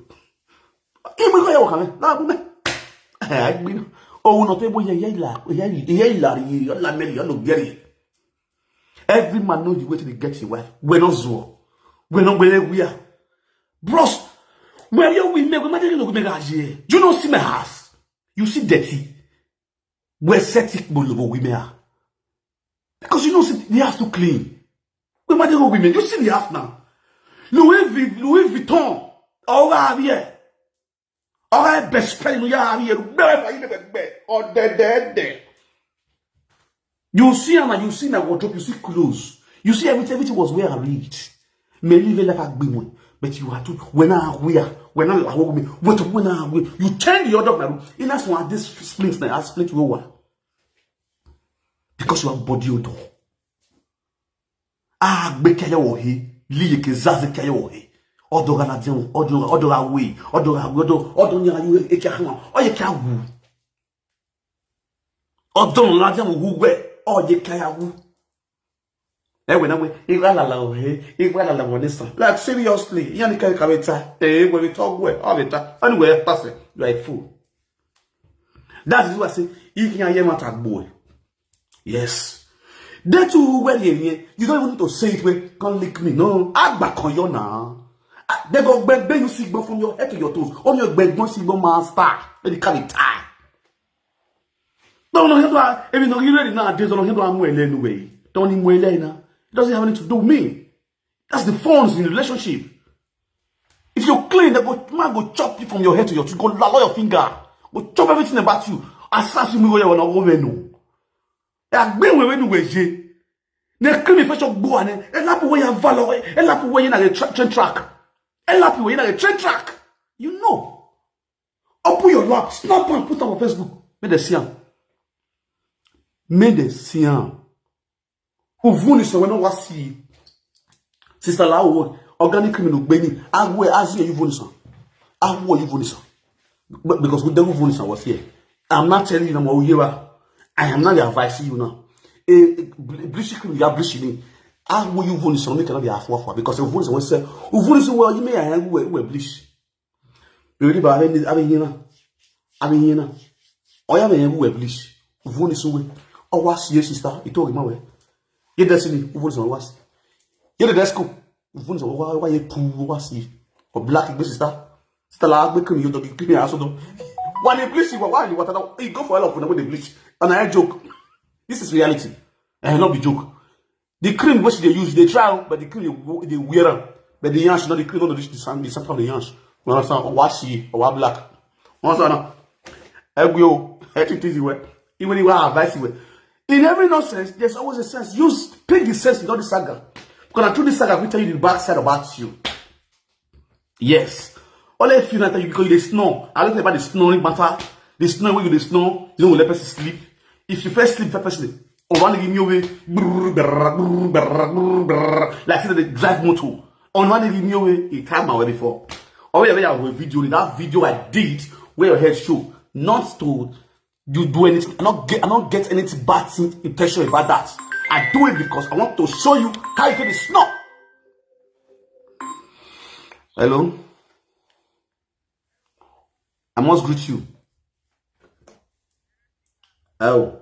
Igbe go yo kan. Na bu me. Eh, agbe na. O no te bo ye ye la. Ye ye la ri yo la me yo no geri. Every man knows the way to get his wife. We no zo. We no we we are. Bros, where you we me, we might no we me here. You don't see my house. You see dirty. We set it below we me are. Because you know see the house too clean. We might go women. You see the house now. Louis V- Louis Vuitton. All over here. All right, best friend we are here. Bẹ́ẹ̀ bá yín bẹ́ẹ̀ bẹ́ẹ̀. Or there, there, there. You see, and you see my wardrobe. You see clothes. You see everything. Everything was well arranged. May live a life agbewo. But you are too. When I wear, when I wear, when I wear, you change the order of my room. In as one this splints now, I split over because you have body odor. Agbe kẹyẹ wọ he, liye ke zaze kẹyẹ wọ he. Ọdọ ga na diẹn, ọdọ ọdọ ga we, ọdọ ga we, ọdọ ọdọ ni ayu eke ahun, ọyẹ kẹ awu. Ọdọ na diẹn wu wẹ, ọyẹ kẹ awu. Ẹ wẹ na wẹ, igba lala wọ he, igba lala wọ nisan. Like seriously, yan ni kẹrẹ kàwé ta, ẹ wẹ mi tọ́ wẹ, ọ mi ta, anyway, pass it, you are a fool. That is why I say, if you hear matter boy, yes. They too well here, you don't even need to say it. Well, can't lick me. No, agba kan yo na. They go beg beg you sick from your head to your toes. On your beg one sick master. Let me call it time. No, no, no, even though you ready nowadays, don't know how to anyway. Don't need more now. It doesn't have anything to do with me. That's the phones in the relationship. If you clean, they go man go chop you from your head to your toe. Go lalo your finger. Go chop everything about you. Assassin me where you wanna go no. Ya gbe we we nu we je. Ne cream fe so gbo ane. E lapu we ya valo. E lapu we na the tra- train track. E lapu we na the train track. You know. Open your lap, snap and put am on Facebook. Make dem see am. Make dem see am. Uvuni so we no wa see. Sister Lawo, organic criminal gbeni. Agwe azi you vuni so. Agwe you vuni so. But because we devil vuni so was here. I'm not telling you no more. I am not advising you now. A bleach cream, you are bleaching me. Agwe you vuni so make cannot be afwa because you vuni so we say. Uvuni so well you may I we we bleach. Eri ba abe abe yina. Abe yina. Oya me yegu we please. Uvuni suwe. O wa si sister. Ito ma we. Ye destiny. Uvuni so wa si. Ye the school. Uvuni so wa wa ye tu wa si. O black be sister. Sister la gbe kini yo do kini aso do. Wa ni please wa wa ni wa ta. E go for all of them with the bleach. And I joke. This is reality. And not be joke. The cream wey she dey use, she dey try, but the cream dey wear am. But the yansh, not the cream, not reach the same, the same kind of yansh. You understand? Owa see, owa black. You understand now? Egwe o, everything is well. Even if I advise you well. In every nonsense, there's always a sense. Use pick the sense in all the saga. Because I through this saga, we tell you the backside about you. Yes. All I feel like you because you dey snore. I don't care about the snoring matter. The snore when you dey snore, you know, let person sleep. If you first sleep, first person, oh, one give me away, brrr, brrr, brrr, brrr, brrr, brrr, like say they drive motor. On one give me away, it time my way before. Oh yeah, yeah, with video, that video I did where your head show, not to you do anything. I not get, I not get anything bad thing intention about that. I do it because I want to show you how you get the snore. Hello. I must greet you. Oh.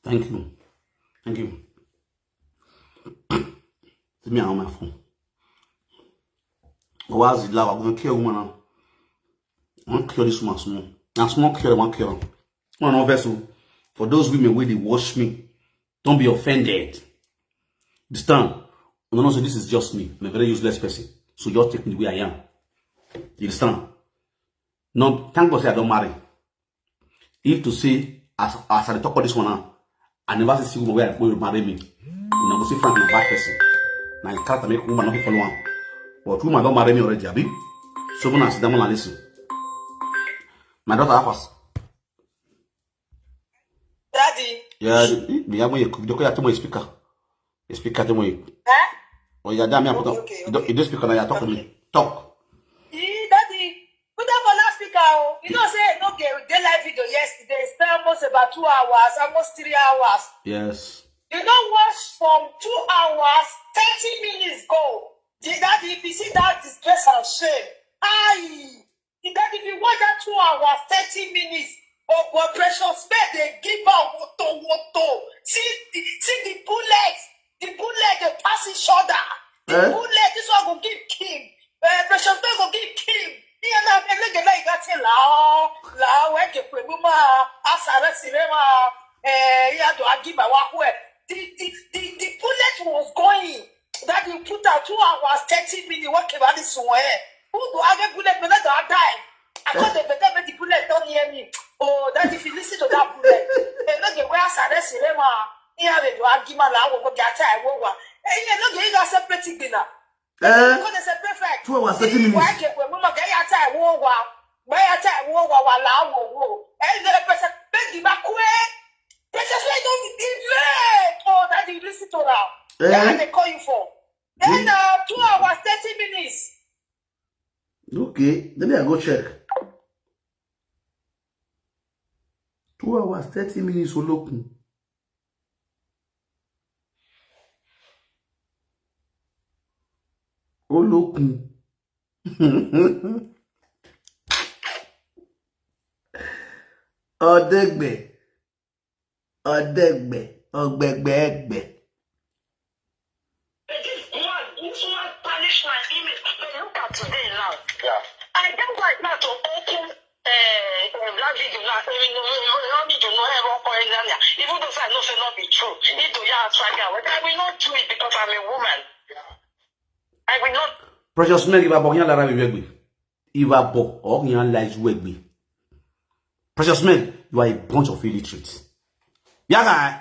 Thank you. Thank you. Give me on my phone. What's the love? I'm gonna kill woman now. I want to kill this woman small. Now small kill, I want to kill. One of vessel. For those women where they watch me, don't be offended. Understand? You know, so this is just me. I'm a very useless person. So just take me the way I am. You understand? No, thank God say I don't marry. If to say, as as I talk about this one now, I never see woman where I go marry me. Una go see Frank na bad person. Na him character make woman not follow am. But woman don't marry me already, abi? So when I sit down and listen. My daughter Alpha. Daddy. Yeah, me I'm going to go to my speaker. The speaker to my. Eh? Oh yeah, damn, I'm Okay, put okay, You don't, okay. You don't speak on that. Talk to me. Talk. Ee, daddy, put am for loudspeaker o. You know say no get dey live video yesterday. It's been almost about two hours, almost three hours. Yes. You no watch from two hours, thirty minutes go. The daddy, if you see that disgrace and shame, aye. The daddy, if you watch that two hours, thirty minutes, oh boy, Precious Men dey give am woto woto. See the see the bullet, the bullet dey pass each other. The Eh? Bullet, this one go give Kim. Uh, Precious Men go give Kim. Ihe na-eme lege na igati lao lao wee jekwe emume a asara sirema eh ya do agima wakwe. The the the the bullet was going. That you put out two hours thirty minutes. What can this one? Who do I get bullet? But let her die. I got the better make the bullet don't hear me. Oh, that if you listen to that bullet, they no get where asara sirema. Ihe a do agima lao go get time wo wa. Eh, ihe no get separate thing na. Eh? Go dey separate fight. Two hours, thirty minutes. Why get we mama get ya time wo wa. Why ya time wo wa wa lao wo wo. Eh, the person beg the back way. Precious Men don be late. Oh, that you listen to now. Eh? That they call you for. Then uh, two hours, thirty minutes. Okay, then I go check. Two hours, thirty minutes, Olokun. Olokun. Odegbe. Odegbe. Ogbegbe egbe. This man, this man tarnish my image. But look at today now. Yeah. I get right now to open uh, um, that video now. Even though I don't know ever call Daniel. Even though I know say not be true. If do ya try that, I will not do it because I'm a woman. I will not. Precious Men, if I bog yan lara we wegbe. If I bog, or yan lies wegbe. Precious Men, you are a bunch of illiterates. Yaga,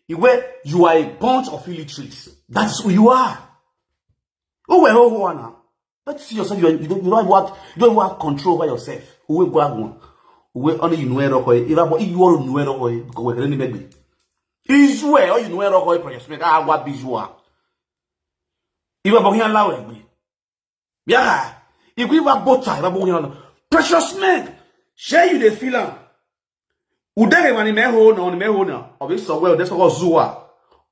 Iwe, you are a bunch of illiterates. That's who you are. Who were who who are now? But see yourself, you, are, you don't you don't even have you don't even have control over yourself. Who will go out one? Who only you know error koi? If I bog you all know error koi, go where any maybe. Is where all you know error koi, Precious Men. Ah, what be you are? If I bog yan lawe me. Yeah. If we ever bota, if I bog yan. Precious Men, share you the feel am. Udere mani me ho na, ni me ho na. Obi so well, that's what Zua.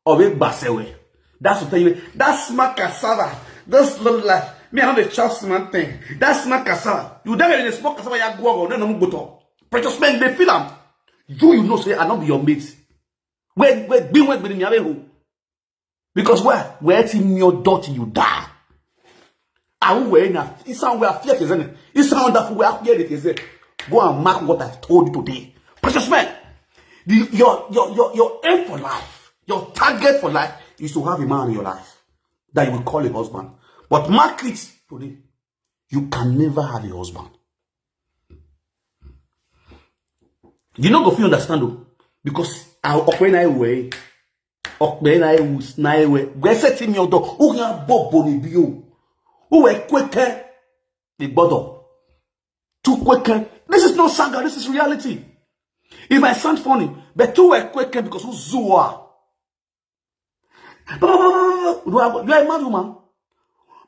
Obi basewe. That's to tell you, that's my cassava. That's not life. Me, I don't dey chop small thing. That's my cassava. You dare in a small cassava, ya go go. No, no, go to. Precious Men, they feel am. You, you know, say I not be your mate. Wait, wait, be wait with me, I who. Because where, where ti mi odot you die. Awu we na isan we afia kezene. Isan wonderful we afia kezene. Go and mark what I've told you today. Precious Men, the, your, your, your, your aim for life, your target for life is to have a man in your life that you will call a husband. But mark it today. You can never have a husband. You no go fit understand o, because okwe na ewe, okwe na ewu na ewe. Gwe se ti mi odo, u yan bobo ni bi o. U we kweke ni gbodo. Too kweke. This is not saga, this is reality. It might sound funny, but too we kweke because u zuwa. You are a mad woman.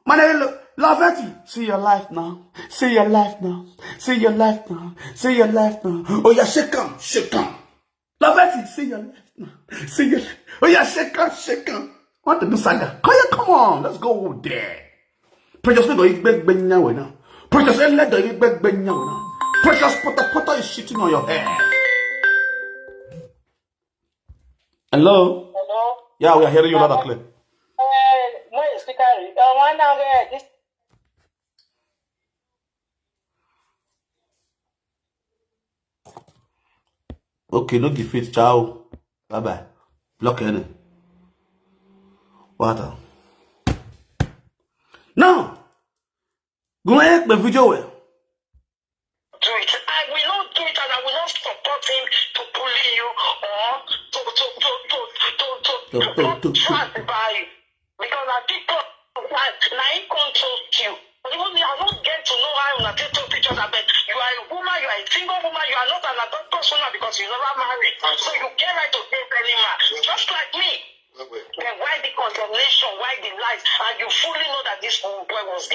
Man, Laveti, see your life now. See your life now. See your life now. See your life now. Oh yeah, shake am, shake am. Laveti, see your life now. See your life. Oh yeah, shake am, shake am. Want to do saga? Come here, come on, let's go there. Precious Men go igbe gbe nyawe now. Precious Men let the igbe gbe nyawe now. Precious Potter Potter is shitting on your head. Hello. Hello. Yeah, we are hearing you loud and clear. Uh, my speaker. Uh, one now. Uh, this Okay, no give it. Ciao. Bye bye. Block any. What? Now, go ahead the video well. Do it. I will not do it, and I will not support him to bully you or to to to to to to, To- to, to- to- try to buy you. Because I think God, I, I ain't come to you. Even me, I don't get to know how una take two pictures. I bet you are a woman, you are a single woman, you are not an adulterous woman because you never married. So you get right to say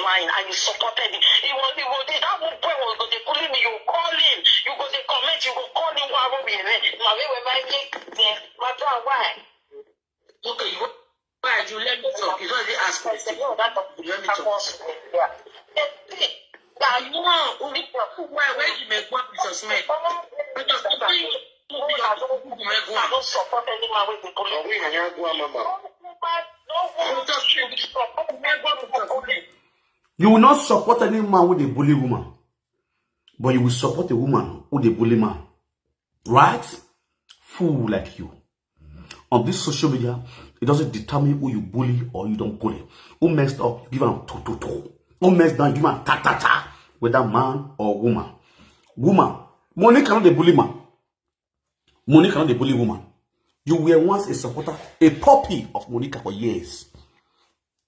line and you supported him. He was, he was, that one boy was go dey bully me. You call him, you go dey comment, you go call him. Why won't be there? My way, where my name, my why? Okay, you, why you let me talk? You don't even ask me. You let me talk. No, why, why you make one piece of cement? Because you, you, you, you make one. I don't support any man with the bully. Mama. You will not support any man with a bully woman, but you will support a woman with a bully man. Right? Fool like you. On this social media, it doesn't determine who you bully or you don't bully. Who messed up, you give am to to to. Who messed down, you give am ta ta ta. Whether man or woman. Woman, Monica not a bully man. Monica not a bully woman. You were once a supporter, a puppy of Monica for years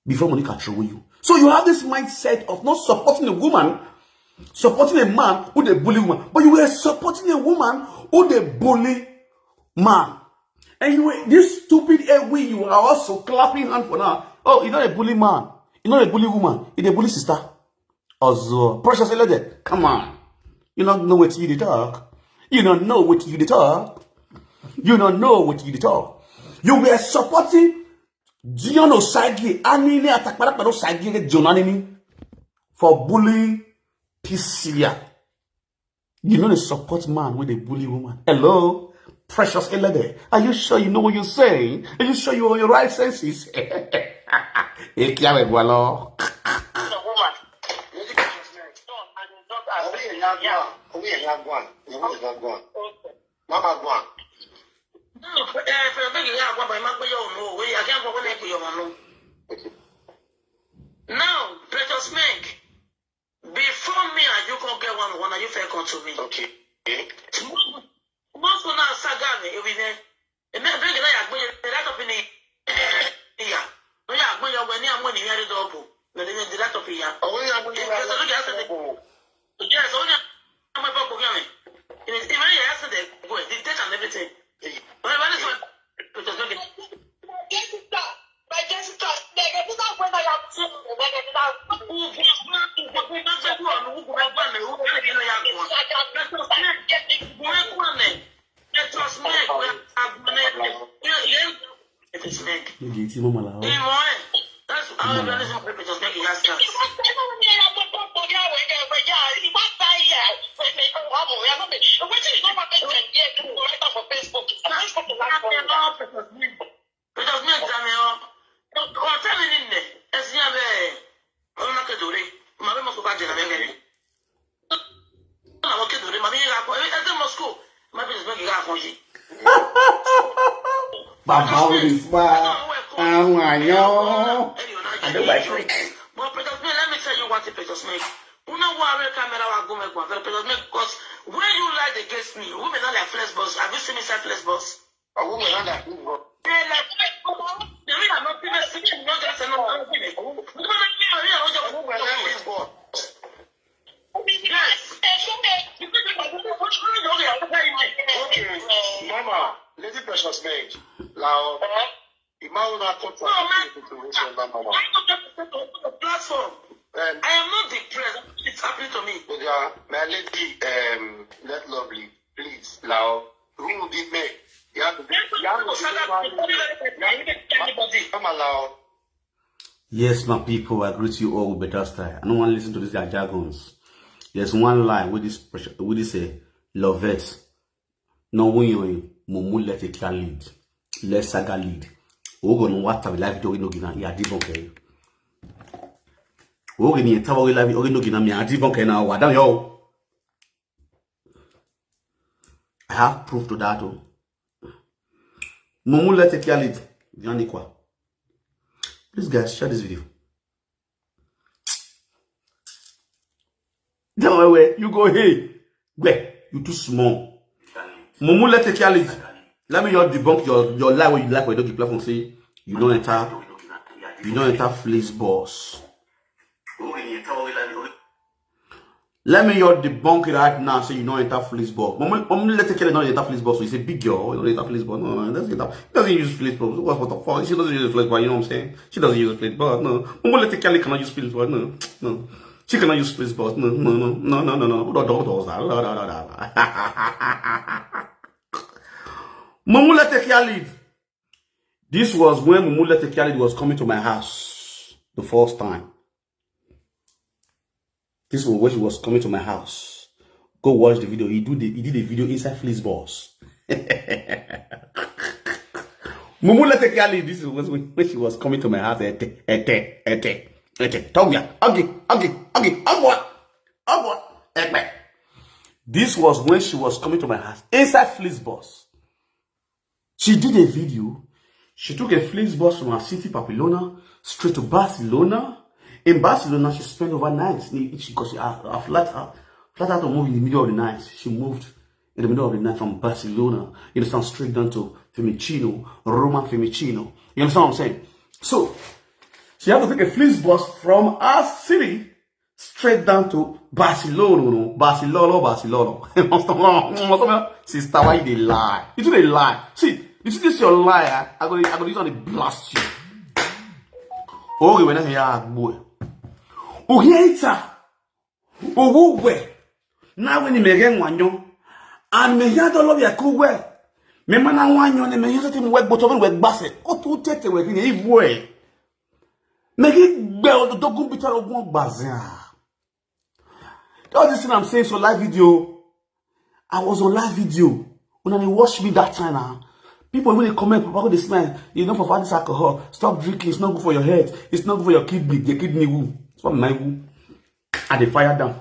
before Monica threw you. So you have this mindset of not supporting a woman, supporting a man who dey bully woman, but you were supporting a woman who dey bully man. And you were, this stupid way you are also clapping hand for now. Oh, you not a bully man. You not a bully woman. You dey bully sister. Also, Precious Elede, come on. You don't know what you dey talk. You don't know what you dey talk. You don't know what you dey talk. You were supporting Dion Osagie, Anini Atakparaparo Osagie, John Anini, for bullying Priscilla. You know they support man with a bully woman. Hello, Precious Elede. Are you sure you know what you're saying? Are you sure you're on your right senses? Ekiawe Gwalo. The woman. Don't, I don't, I don't, yeah. Mama Gwan. No, eh, if you beg you, yeah, but my man, you know, we, I can't go when I put your man, no. Now, Precious Meg, before me and you come get one, one, you fair come to me. Okay. Most of now saga me, we ne. E me bring na ya gbe that up in the, yeah. No ya gbe ya when ya money ya double. No, they did that up here. Oh, yeah, we, yes, so look at the, yes, only I'm a book of me. It is even yesterday, go, the date and everything. But I want to say, Jessica, my Jessica, negative, when I have two, negative. Níbi tí mo mọ̀ làwọn. Because me examine o. O tell me name. Esi ya be. Ona ke dore. Ma be mo so ka je na me gani. Na mo ke dore. Ma be ya ko. E te Moscow. Ma be mo ke ga ko ji. Baba with his bar. Àwọn àyàn. I don't like it. But Precious Meg, let me tell you what Precious Meg. Una wa we camera wa go me go. Precious Meg, because when you lie against me, women are like flesh boss. Have you seen me say flesh boss? Àwọn ọmọ náà dà bí wọn. Mama, Lady Precious Meg, lao. Ìmáwó náà kọ́ tó àti ìpèsè ìwé sọ̀rọ̀ náà, mama. Platform. Um, I am not depressed. It's happening to me. Yeah, my lady, um, let lovely, please, lao. Who did me? You have to be, you have to be, you have to be, mama, lao. Yes, my people, I greet you all with better style. I don't want to listen to these their jargons. There's one line with this pressure, with this, uh, Lovette. No, we, we, Mumu let it clear lead. Let saga lead. Ogo no wata we live video no gina ya di bonke. Ogo ni ta we live ogo no gina mi adi bonke na wa dan yo. I have proof to that, oh. Mumu let it clear lead. Yanikwa. Please, guys, share this video. No, wait, wait, you go, hey. Wait, you too small. Mumu let it clear lead. Let me just debunk your, your lie when you like when you don't give platform. Say you don't enter, you don't enter fleece boss. Let me your debunk it right now. Say you don't enter Flixbus. Mama, Mama let take care don't enter Flixbus. So you say big girl, you don't enter Flixbus. No, no, it doesn't enter, it doesn't use Flixbus. What, what the fuck? She doesn't use Flixbus. You know what I'm saying? She doesn't use Flixbus. No, Mama let take care cannot use Flixbus. No, no, she cannot use Flixbus. No, no, no, no, no, no, no. Who the dog does that? La, la, la, la, la. Mumu Letekia lead. This was when Mumu Letekia lead was coming to my house the first time. This was when she was coming to my house. Go watch the video. He do the he did a video inside Flixbus. Mumu Letekia lead. This was when, when she was coming to my house. Ete, ete, ete, ete. Tawia. Agi, agi, agi. Agwa. Agwa. Ekpe. This was when she was coming to my house inside Flixbus. She did a video. She took a Flixbus from her city, Pamplona, straight to Barcelona. In Barcelona, she spent overnight. She, because she, her, her flight, her flight had to move in the middle of the night. She moved in the middle of the night from Barcelona, you understand, straight down to Fiumicino, Roma Fiumicino. You understand what I'm saying? So, she had to take a Flixbus from her city straight down to Barcelona, no? Barcelona, Barcelona. Sister, why you dey lie? You too dey lie. See, you see this your lie, eh? I go, I go use on the blast you. Okay, when I hear boy. Oh, here it's a. Oh, where? Now when you make one, and me here don't love your cool way. Me man, I want you, and me here to work, but over work, bass. Oh, to take away, you boy. Make it bell the dogun bitter of one bazar. All this thing I'm saying so live video. I was on live video. When they watch me that time now, people when they comment, people they smile. You know, for this alcohol, stop drinking. It's not good for your head. It's not good for your kidney. The kidney woo. It's not my woo. And they fire down.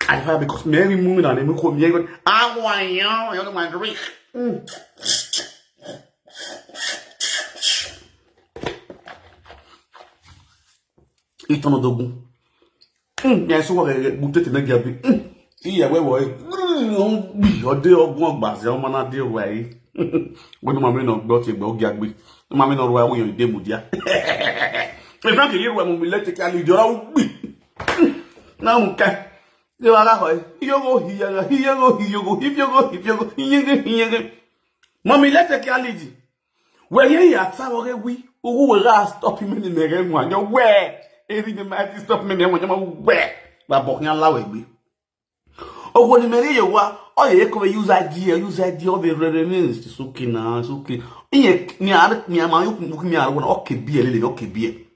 I fire because Mary moving and they make me go. I want you. You know my drink. Mm. Itɔnɔ dogun. Mm, ya so wa ga bu tete na gabi. Mm. Iya we wo. Mm, bi ode ogun ogbaze o mana de wa yi. Wo no ma me no gbo ti gbo gi agbe. No ma me no ro awo yo de mu dia. E fa ke ye ro mu mi le te ka le jora u gbi. Mm. Na mu ka. Ye wa ga ho. Yo go hi ya ga, hi ya go, hi yo go, hi yo go, hi yo go, hi ye ge, hi ye ge. Mo mi le te ka le di. Where ye ya ta wo ge wi. Owo we ga stop me ni me ge nwa yo we. Eri ni ma ti stop me me nwa yo ma we. Ba bo yan la we gbe. Owo ni me re ye wa. O ye ko we use idea, use idea of the remains. It's okay now, it's okay. Iye ni a ni a ma yo ku mi a wo na okay bi e le le okay bi e.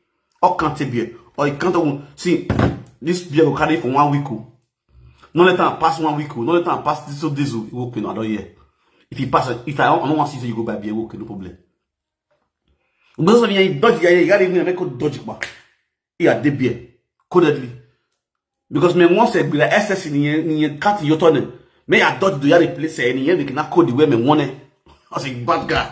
O kan te bi e. O kan to see this bi e go carry for one week o. No let am pass one week o. No let am pass this so days o. Iwo pe no I don hear. If you pass, if I don't want see you go buy beer, okay, no problem. Because of you dodge, you gotta even make a dodge back. Yeah, de beer. Codedly. Because me once a be like S S in the cut your turn. Me I dodge do you replace any year we cannot code the way me want it. I say bad guy.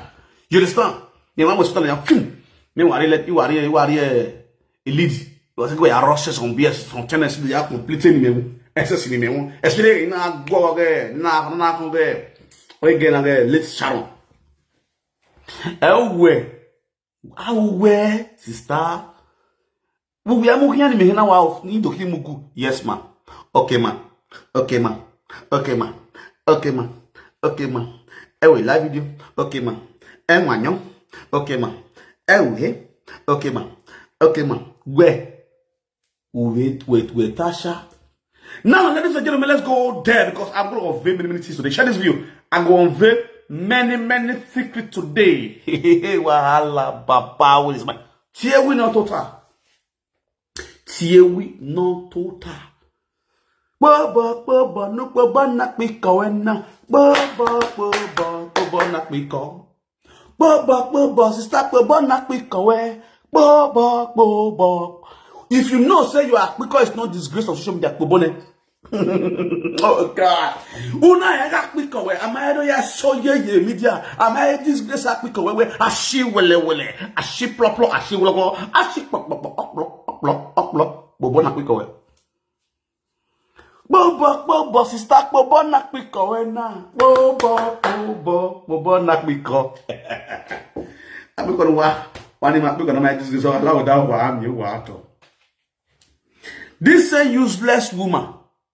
You understand? Me one was telling you, me worry let you worry, you worry a lead. Because we are rushes on B S, on tennis, we are completing me. S S in me. Especially in a go again, na na go again. We get again, let's Sharon. Ewe, awe, sister. We are moving and me now out. Need to kill Mugu. Yes, ma. Okay, ma. Okay, ma. Okay, ma. Okay, ma. Okay, ma. Ewe, live video. Okay, ma. Enwanyo. Okay, ma. Ewe. Okay, ma. Okay, ma. Where? Wait, wait, wait, Tasha. Now, ladies and gentlemen, let's go there because I'm going to unveil many, many things today. Share this video. I'm going to unveil many, many secrets today. Wahala, Baba, what is my. Tie we no total. Tie we no total. Baba, baba, no baba, na pi kawena. Baba, baba, baba, na pi kaw. Bobo, bobo, sister, bobo, na piko we. Bobo, bobo. If you know say you are piko, it's not disgrace on social media, bobo ne. Oh God. Una ya ga piko we. Am I no ya so ye ye media? Am I disgrace a piko we we? Ashi wele wele. Ashi plop plop. Ashi wele wele. Ashi plop plop plop plop plop plop. Bobo na piko we. Bobo, bobo, sister, bobo na piko we na. Bobo, bobo, bobo na piko. Apiko wa, wani ma piko na my disgrace. Allow that wa am you wa to. This same useless woman.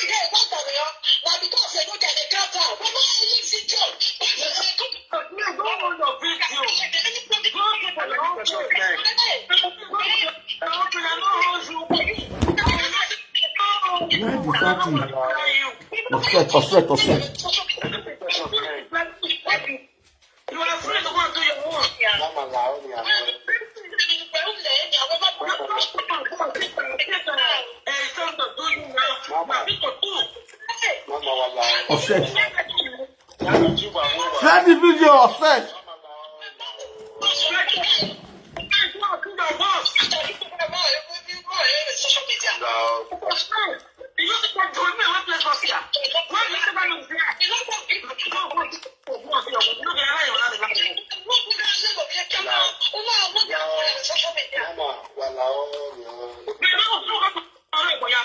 Hey, what the hell? Now because they don't get the count out. But why you sit down? Why you sit down? You don't want your video. Go to the wrong place. Where the fuck is? Offset, offset, offset. You are free to go and do your own. Mama, la, oh, yeah, man. Mama, wa, la. Offset. Share the video, offset. Mama, wa, la, oh, yeah.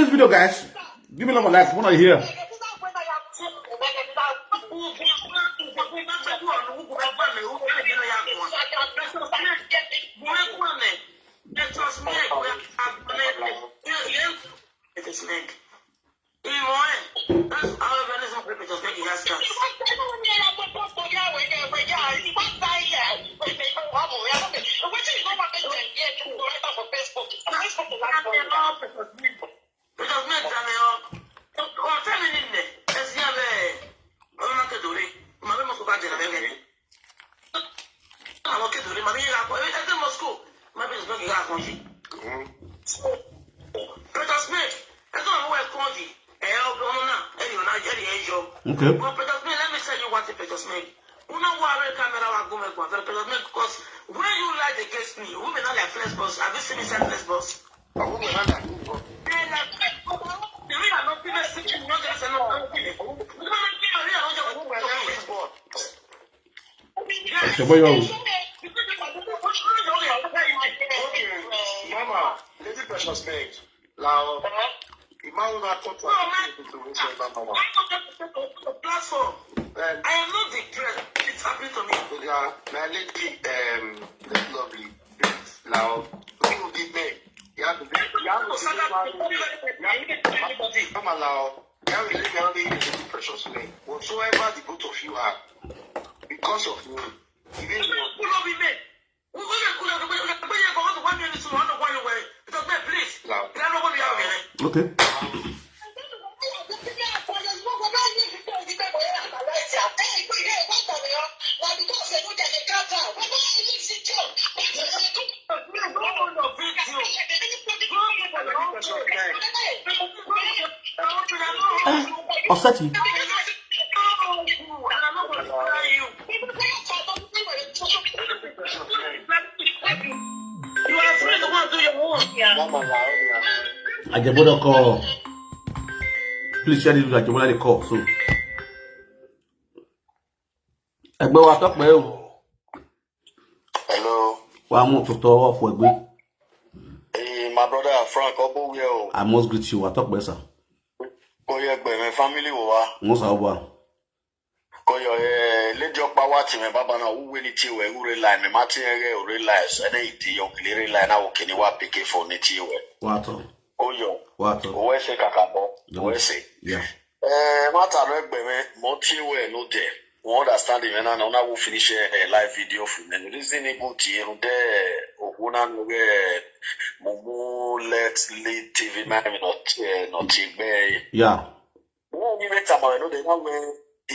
this video, guys. Give me a number, like, when I hear. Okay. Just me. Una go arrange camera wa go make wa very precious me because when you lie against me, women are like flesh boss. Have you seen me sell flesh boss? Women are like flesh boss. They like flesh boss. The real are not female sitting, not just enough. Women are not just enough. Ṣùgbọ́n yóò. Okay, mama, lady precious maid. Lao. Ìmáwùn náà kọ́ tó àti ìdìbò tó ń ṣe bá mama. Platform. I am not depressed. It's happening to me. Oga, my lady, um, lovely. Lao. Who will be me? You have to be, you have to be married. Mama Lao. You have to be married with the precious me. Whatsoever the both of you are, because of me, even though Okay. Ọ̀sẹ̀tì. Ajẹbọdọ call. Please share this video. Ajẹbọdọ dey call. So. Ẹgbẹ́ wa tọ́pẹ́ o. Hello. Wa mú tuntun ọwọ́ fún ẹgbẹ́. Hey, my brother Frank Obowie o. I must greet you. Wa tọ́pẹ́ sir. Kò yẹ gbẹ̀mí family wo wa. Wọ́n sá wà. Kò yọ ẹ lady ọpa wa tì mí bàbá náà wúwe ní tiwẹ̀ wúre láì mi má ti ẹ rẹ òre láì sọ ẹni ìdí òkèlérè láì náà òkè ní wà pk fún ní tiwẹ̀. Wa tọ́. Kò yọ. Wa tọ́. Owó ẹsẹ̀ kàkà bọ̀. Owó ẹsẹ̀. Yeah. Ẹ má tà lọ ẹgbẹ̀mí mọ́ tiwẹ̀ ló dẹ̀. Wọ́n understand ìwé náà náà wọ́n finish ẹ live video fún mi. Reason ni bó ti irun dẹ́ òkú náà nù rẹ̀ mo mú let lead tv mẹ́rin náà ti ẹ̀ náà ti gbẹ́ ẹ̀. Yeah. Wọ́n mi mẹ́ta mọ̀ ẹ̀ ló dẹ̀ náà wẹ̀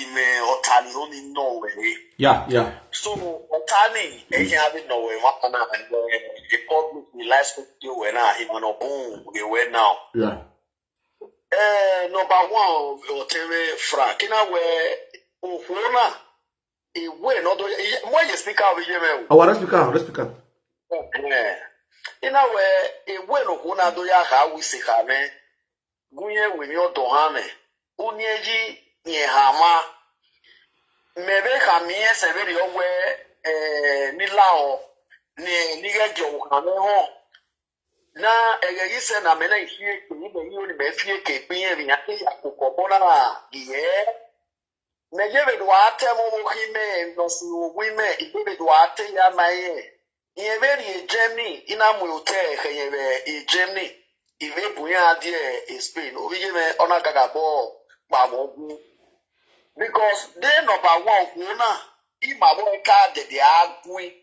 ìmẹ̀ ọ̀tá ni ó ní nà wẹ̀ ni. Yeah. Yeah. So ọ̀tá ni ẹ̀yìn àbí nà wẹ̀ wọn kan náà ẹ̀ ẹ̀ public ni live video wẹ̀ náà ìmọ̀nà bùn ìwẹ̀ náà. Yeah. Eh, number one, Oteme Frank. Kina we ohuna. Iwe no do mo ye speaker of ye me. Our speaker, our speaker. Eh. Ina we iwe no huna do ya ha wi se ha me. Gunye we mi odo ha me. Unye ji nye ha ma. Mebe ha mi e se be ri owe eh ni lao ni ni ge jo ha me ho. Na egegi se na mena ihie ke ibe iho ni mefie ke pinye mi ake ya kokobona ye. Me ye be do ate mo mo ki me no si o wi me ibe be do ate ya ma ye. Ye be ri e Germany ina mu o te he ye be e Germany. Ibe bu ya die e Spain o ye me ona gaga bo pa mo gu. Because they number one ku na i ma bo ka de de agui.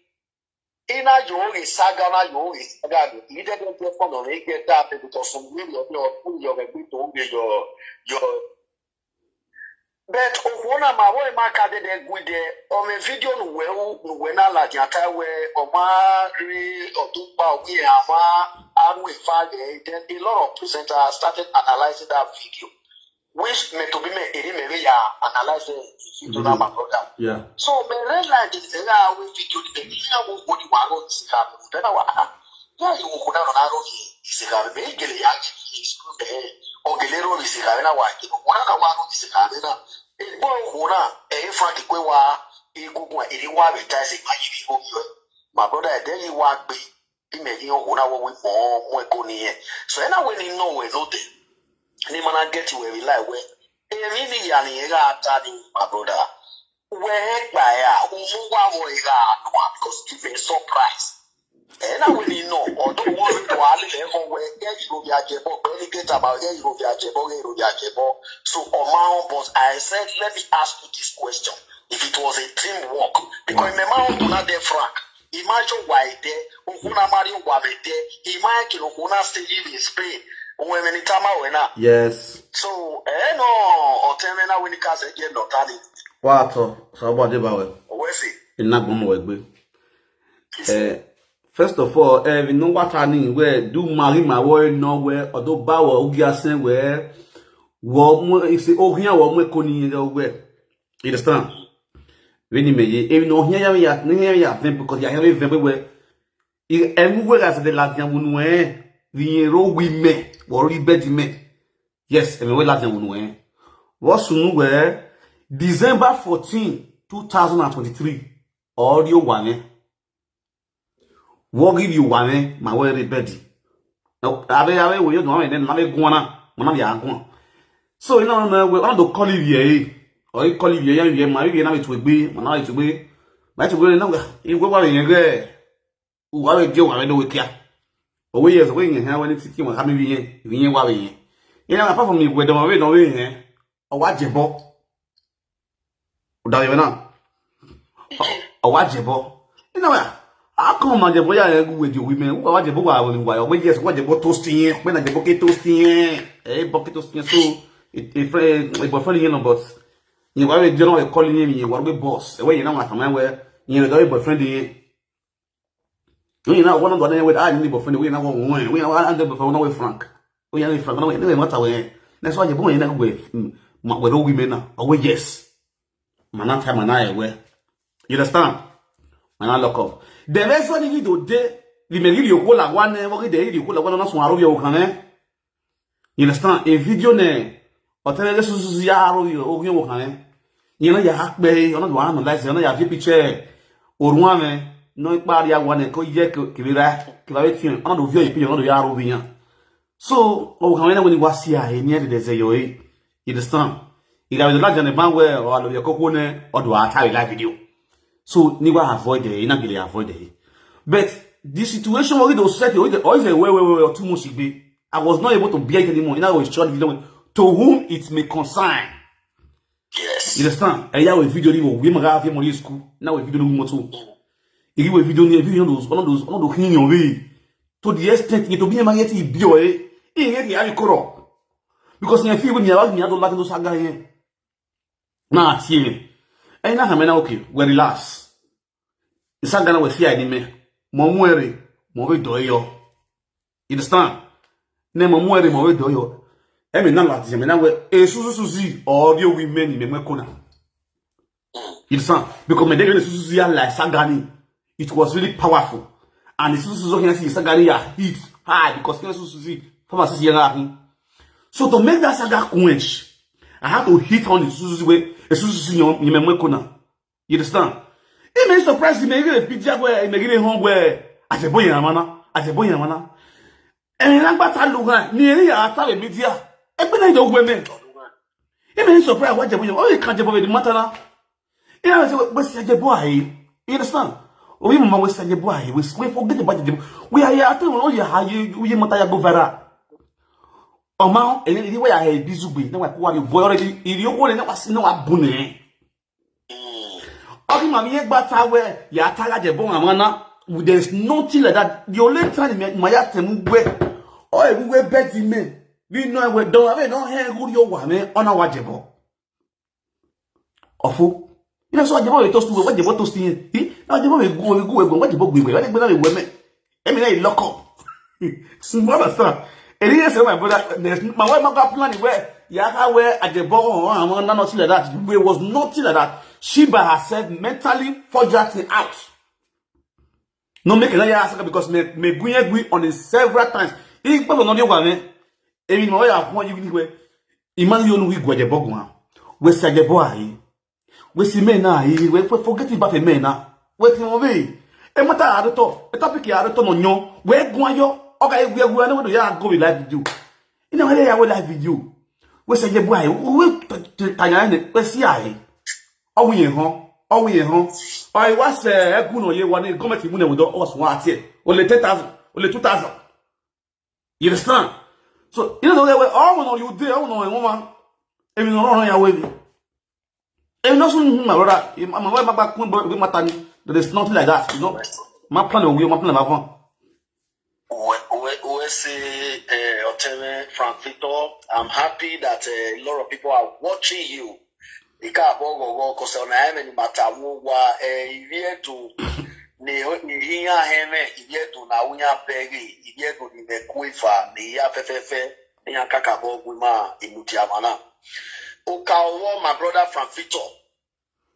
Ina yo ri saga na yo ri saga ni ide de de fo no ni ge da pe to so ni yo yo yo be bi to ni yo yo. But okwu na ma wo ma ka de de gwi de o me video nu we u nu we na la di ata we o ma ri o tu pa o ki ama aru e fa de. Then a lot of presenters started analyzing that video. Which me to be me eri me ya analyze the video na my brother. Yeah. So me realize this thing I will video the thing I will go the waro this car. Then I wa ah, yeah, you go na na ro this car. Me gele ya ki screw the o gele ro this car na wa ki ko na na wa ro this car na. E gbo ko na e Frank kwe wa e gugu e ri wa be ta se ma yi bi go yo. My brother, then you wa gbe. Ime ni o na wo wi mo mo e ko ni e. So e na we ni no we no de. Ni mana get we we like we. E mi ni ya ni e ga ta ni, my brother. We e gba ya o mu wa wo e ga no because give a surprise. E na we ni no o do wo ri do ale e ko we e ro bi aje bo be ni get about e ro bi aje bo e ro bi aje bo. So o ma on, but I said let me ask you this question. If it was a team work, because me ma on na de Frank. Imagine why there, Okuna Mario Wabete, Imagine Okuna stay in Spain, when many time I went up. Yes. So, eh, no, or ten na when you can say, no, Tani. Wa to so bo de ba we. Where's it? Ina gbomo we gbe. Eh, first of all, eh, we know what I need. We do marry my way no we or do ba we ugi asen we. Wo mo ise o hian wo mo ko ni we. You understand? When you may, even know here, ya, here, ya, then because ya have a very well. Everywhere as the Latvian woman, eh, the hero women, or rebed men. Yes, everywhere Latvian woman, eh. What's new where December fourteen, two thousand and twenty-three, audio one, eh. What give you one, eh, my way rebed. Now, I will, I will, you know, and then I will go on, when I go on. So, you know, we want to call it here, eh? Or you call it here, yeah, my, you know, it will be, when I, it will be, but it will, you know, it will be, eh. Uwa we je wa we do we kia. Owe yes, we yen ha we ni titi wa ha mi wi yen, wi yen wa we yen. You know, apart from me, we do we no we yen. Owa jebo. Uda we na. Owa jebo. You know, how come na jebo ya egu we di women? Uwa jebo wa we wa. Owe yes, wa jebo toasting yen. We na jebo ke toasting yen. Eh, bo ke toasting yen. So, it, it, friend, a boyfriend, you know, but you wa we jono we calling him, you wa we boss. Owe you know what I mean? We, you know, the boyfriend yen. We na one of the name with I need boyfriend. We na one. We na one and the boyfriend. We na we frank. We na we frank. We na we matter we. That's why you boy na we. Ma we do women na. Oh yes. Mana time mana we. You understand? Mana lock up. The next one you do day. The me give you call one. What the you call one? Not one. You understand? A video ne. Otele susu ya aro yo. Ogun wo kan. Yen na ya pe, ona do analyze, ona ya fi picture. Orun ame, no ipa ri awa ne ko ye kirira, ki ba we tin, ona do view ipi, ona do ya ro bi yan. So, o kan we na we ni wa si a, e ni e de ze yo e. You understand? I ga we do la jane ban we, o alo ye koko ne, o do a ta live video. So, ni wa avoid e, ina gile avoid e. But the situation we do set, o is a way, way, way, too much igbe. I was not able to bear it anymore. You know, a short video to whom it may concern. Yes. You understand? I have a video ni mo we maga fi mo school. Now a video no mo too. Igi we video ni a video those one of those one of those hin your way. To the extent you to be my yet be your eh. In yet ya koro. Because you feel when you have me I don't like those saga here. Na tie me. Eh na ha me na okay. We relax. Isagana we si ayi me. Mo mu ere, mo we do yo. You understand? Ne mo mu ere, mo we do yo. E me na la ti me na we e susu susi audio women me me kona. You understand? Because me dey susu susi ya like sagani. It was really powerful. And the susu susi ya si sagani ya hit high because susu susi pharmacy ya na. So to make that saga quench, I had to hit on the susu susi we e susu susi yo me me kona. You understand? It may surprise me, even if P T I go, it may give a home where I say boy amana, I say boy amana. And in Agbata Lugan, nearly I tell the media, I been in the women. It may surprise what you, oh, you can't jump with the matter now. You know, say, what's such a boy? You understand? Oh, you mama was such a boy. We forget about the we are here. I tell you, oh, you how you you matter go viral. Oh, man, and the way I had this way, now I quality boy already. If you want to know what's no abune. Ogi mami ye gbata we ya tala je bon amana. There's nothing like that. The only time me my ya temu we. O e we beti me. We no we don ave no he gu yo wa me ona wa jebo. Ofu. Ina so jebo we toast we wa jebo toast yin. Hi? Na jebo we gu we gu we wa jebo gbe we. Wa gbe na we we me. Emi na lock up. You understand? And he said, my brother, there's my wife, my God plan where Yaka where at the ball, and one nothing like that. There was nothing like that. She by herself mentally forged that thing out. No make another ask because me me gwe gwe on it several times. He put on the one. Even my wife, I want you anywhere. Imagine you know we go at the ball. We said the boy. We see men now, he we for- forget about the men now. Wait for me. E matter at the top. A topic here at the top on you. Where go on you? Okay, we we are not ya go with live video. You know where ya with live video. We say the boy. We to to tanya ne. We see I. Oh we hon. Oh we hon. I was eh good on you one government mu ne we do us one here. Only ten thousand. Only two thousand. You understand? So you know the way all on you there, all on woman. If you don't run away. If not soon, my brother, my wife, my back, my matani. There is nothing like that. You know, my plan will be my plan of Uwe, Uwe, Uwe say, eh, Oteme, Frank Victor, I'm happy that eh, a lot of people are watching you. Ika bogo go kose ona eme ni matamu wa eh, ivietu ni ni hiya heme ivietu na unya begi ivietu ni mekuifa ni ya fefefe ni ya kaka bogu ma imuti amana. Uka owo my brother Frank Victor.